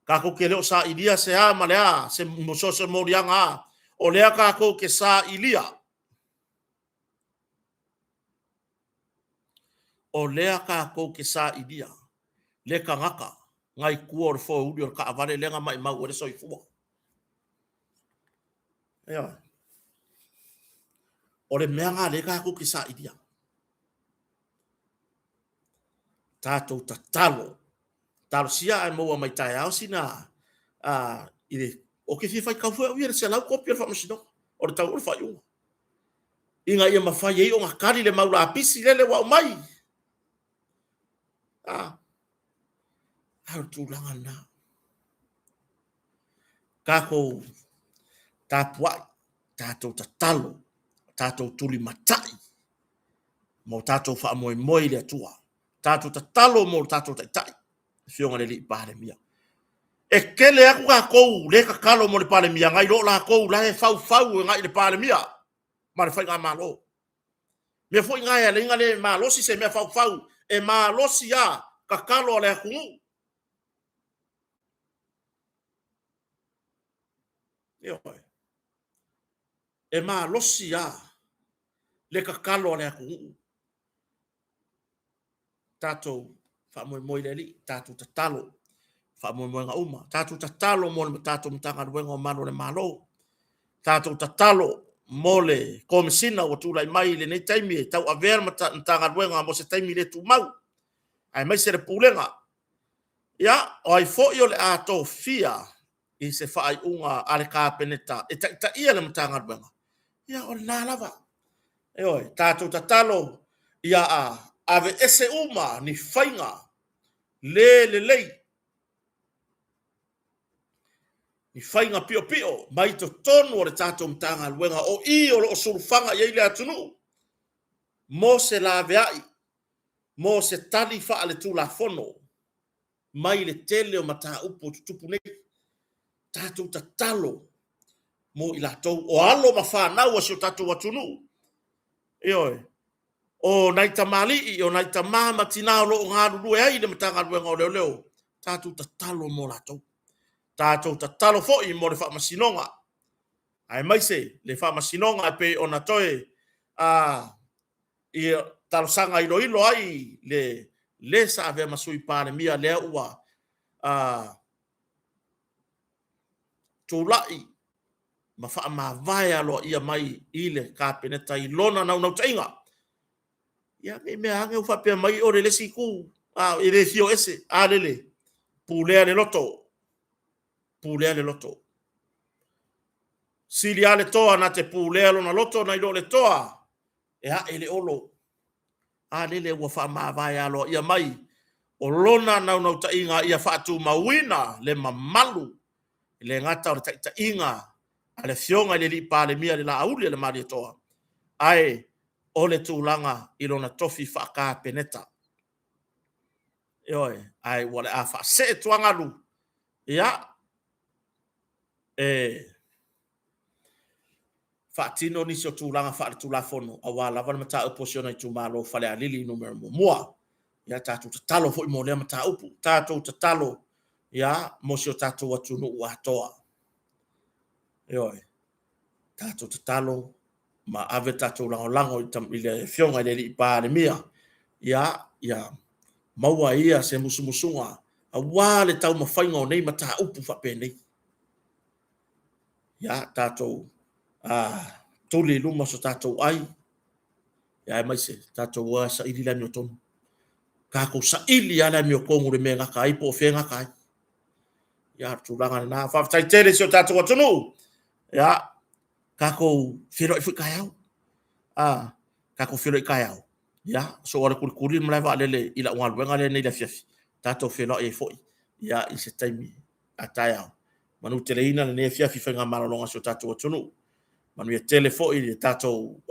Tatou te le o sailia se a ma le a, se, so o se moliaga a. O lea tatou te sailia. O lea tatou te sailia le tagata nai tua o le foeuli o le taavale lea na maimau ai le soifua. Ioe. O le mea lena lea tatou te sailia. Tatou tatalo. Talosia ae maua mai taeao sina i le ou te fia faitau foi au ia i le 100 kopi o le faamasinoga o le tau o le faaiuga. Ina ia mafai ai ona tali le mau lapisi lele ua aumai. A, a o le tulaga lena. Tatou tapuai, tatou tatalo, tatou tulimatai mo tatou faamoemoe i le Atua. Tatou tatalo mo le tatou Taitai, Afioga i le Alii Palemia. E tele atu tatou le tatalo mo le Palemia nai lo latou la e faufau agai i le Palemia ma le Faigamalo. Mea foi na e ala ai ona le malosi se mea faufau, e malosi lava tatalo a le atunuu. Ioe. E malosi lava le tatalo a le atunuu. Tatou faamoemoe i le Alii, tatou tatalo faamoemoega uma, tatou tatalo mo le tatou Matagaluega o Malu o le Malo, tatou tatalo mo le Komesina ua tulai mai i lenei taimi e tauavea le Matagaluega mo se taimi le tumau, aemaise le Pulega. Ia, o ai foi o le a tofia i se faaiuga a le Kapeneta e taitaia le Matagaluega, ia o lena lava. Ioe, tatou tatalo ia aveese uma ni faiga le lelei, ni faiga piopio mai totonu o le tatou Matagaluega, o i o lo o sulufaga i ai le atunuu mo se laveai, mo se tali faaletulafono mai le tele o mataupu o tutupu nei. Tatou tatalo mo i latou o alo ma fanau a si o tatou atunuu. Ioe. O nai tamalii, o nai tama ma tina o lo o galulue ai i le Matagaluega o Leoleo, tatou tatalo mo latou. Tatou tatalo foi mo le faamasinoga, aemaise le faamasinoga e pei ona toe ia talosaga iloilo ai le le sa avea ma sui Palemia lea ua tulai ma faamavae aloaia mai i le Kapeneta i lona naunautaiga. Ia ne i mea ane ua faapea mai o le isi itu, a, e le fia o ese, a lele, pulea le loto, pulea le loto. Sili lava le toa na te pulea lona loto nai lo le toa e ae le olo. A lele ua faamavae aloaia mai, o lona naunautaiga ia faatumauina le mamalu, e le gata o le taitaiga a le Afioga i le Palemia i le la auli a le Malietoa, ae o le tulaga i lona tofi faa-Kapeneta. Ioe, ae o le a faasee tuagalu, ia, e faatino nisi o tulaga faale-tulafono aua lava le mataupu a si ona itumalo o Falealili 1. Ia tatou tatalo foi mo lea mataupu, tatou tatalo ia, mo si o tatou atunuu atoa. Ioe, tatou tatalo ma ave le tatou lagolago i le Afioga i le Palemia, ia, ia maua e ia se musumusuga aua le taumafaiga o nei mataupu faapenei. Ia tatou tuli i luma so tatou ai, aemaise tatou o e saili le amiotonu. Tatou saili lava le amiotonu i le mea e gata ai po o fea e gata ai. Ia, o le tulaga lena. Faafetai tele i si o tatou atunuu. Ia, tatou feiloai foi taeao. A, tatou feiloai taeao. Ia, se i ou alu e tulituli le malae vaalele i lau galuega lea nei i le afiafi, tatou feiloai ai foi i se taimi a taeao. Manuteleina lenei afiafi i faiga malologa a si o tatou atunuu. Manuia tele foi le tatou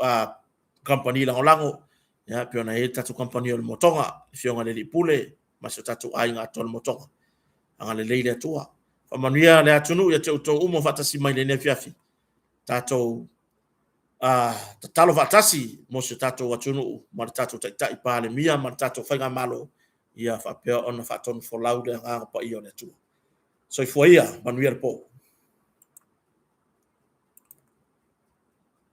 kamupani lagolago, e pei ona i ai le tatou kamupani o le Motoga, le afioga i le Alii Pule ma si o tatou aiga atoa o le Motoga. Agalelei le Atua. Faamanuia le atunuu ia te outou uma o faatasi mai i lenei afiafi. Tatou tatalo faatasi mo si o tatou atunuu ma le tatou Taitai Palemia ma le tatou Faigamalo, ia faapea ona faatonufolau le Agaga Paia o le Atua. Soifua ia, manuia le po.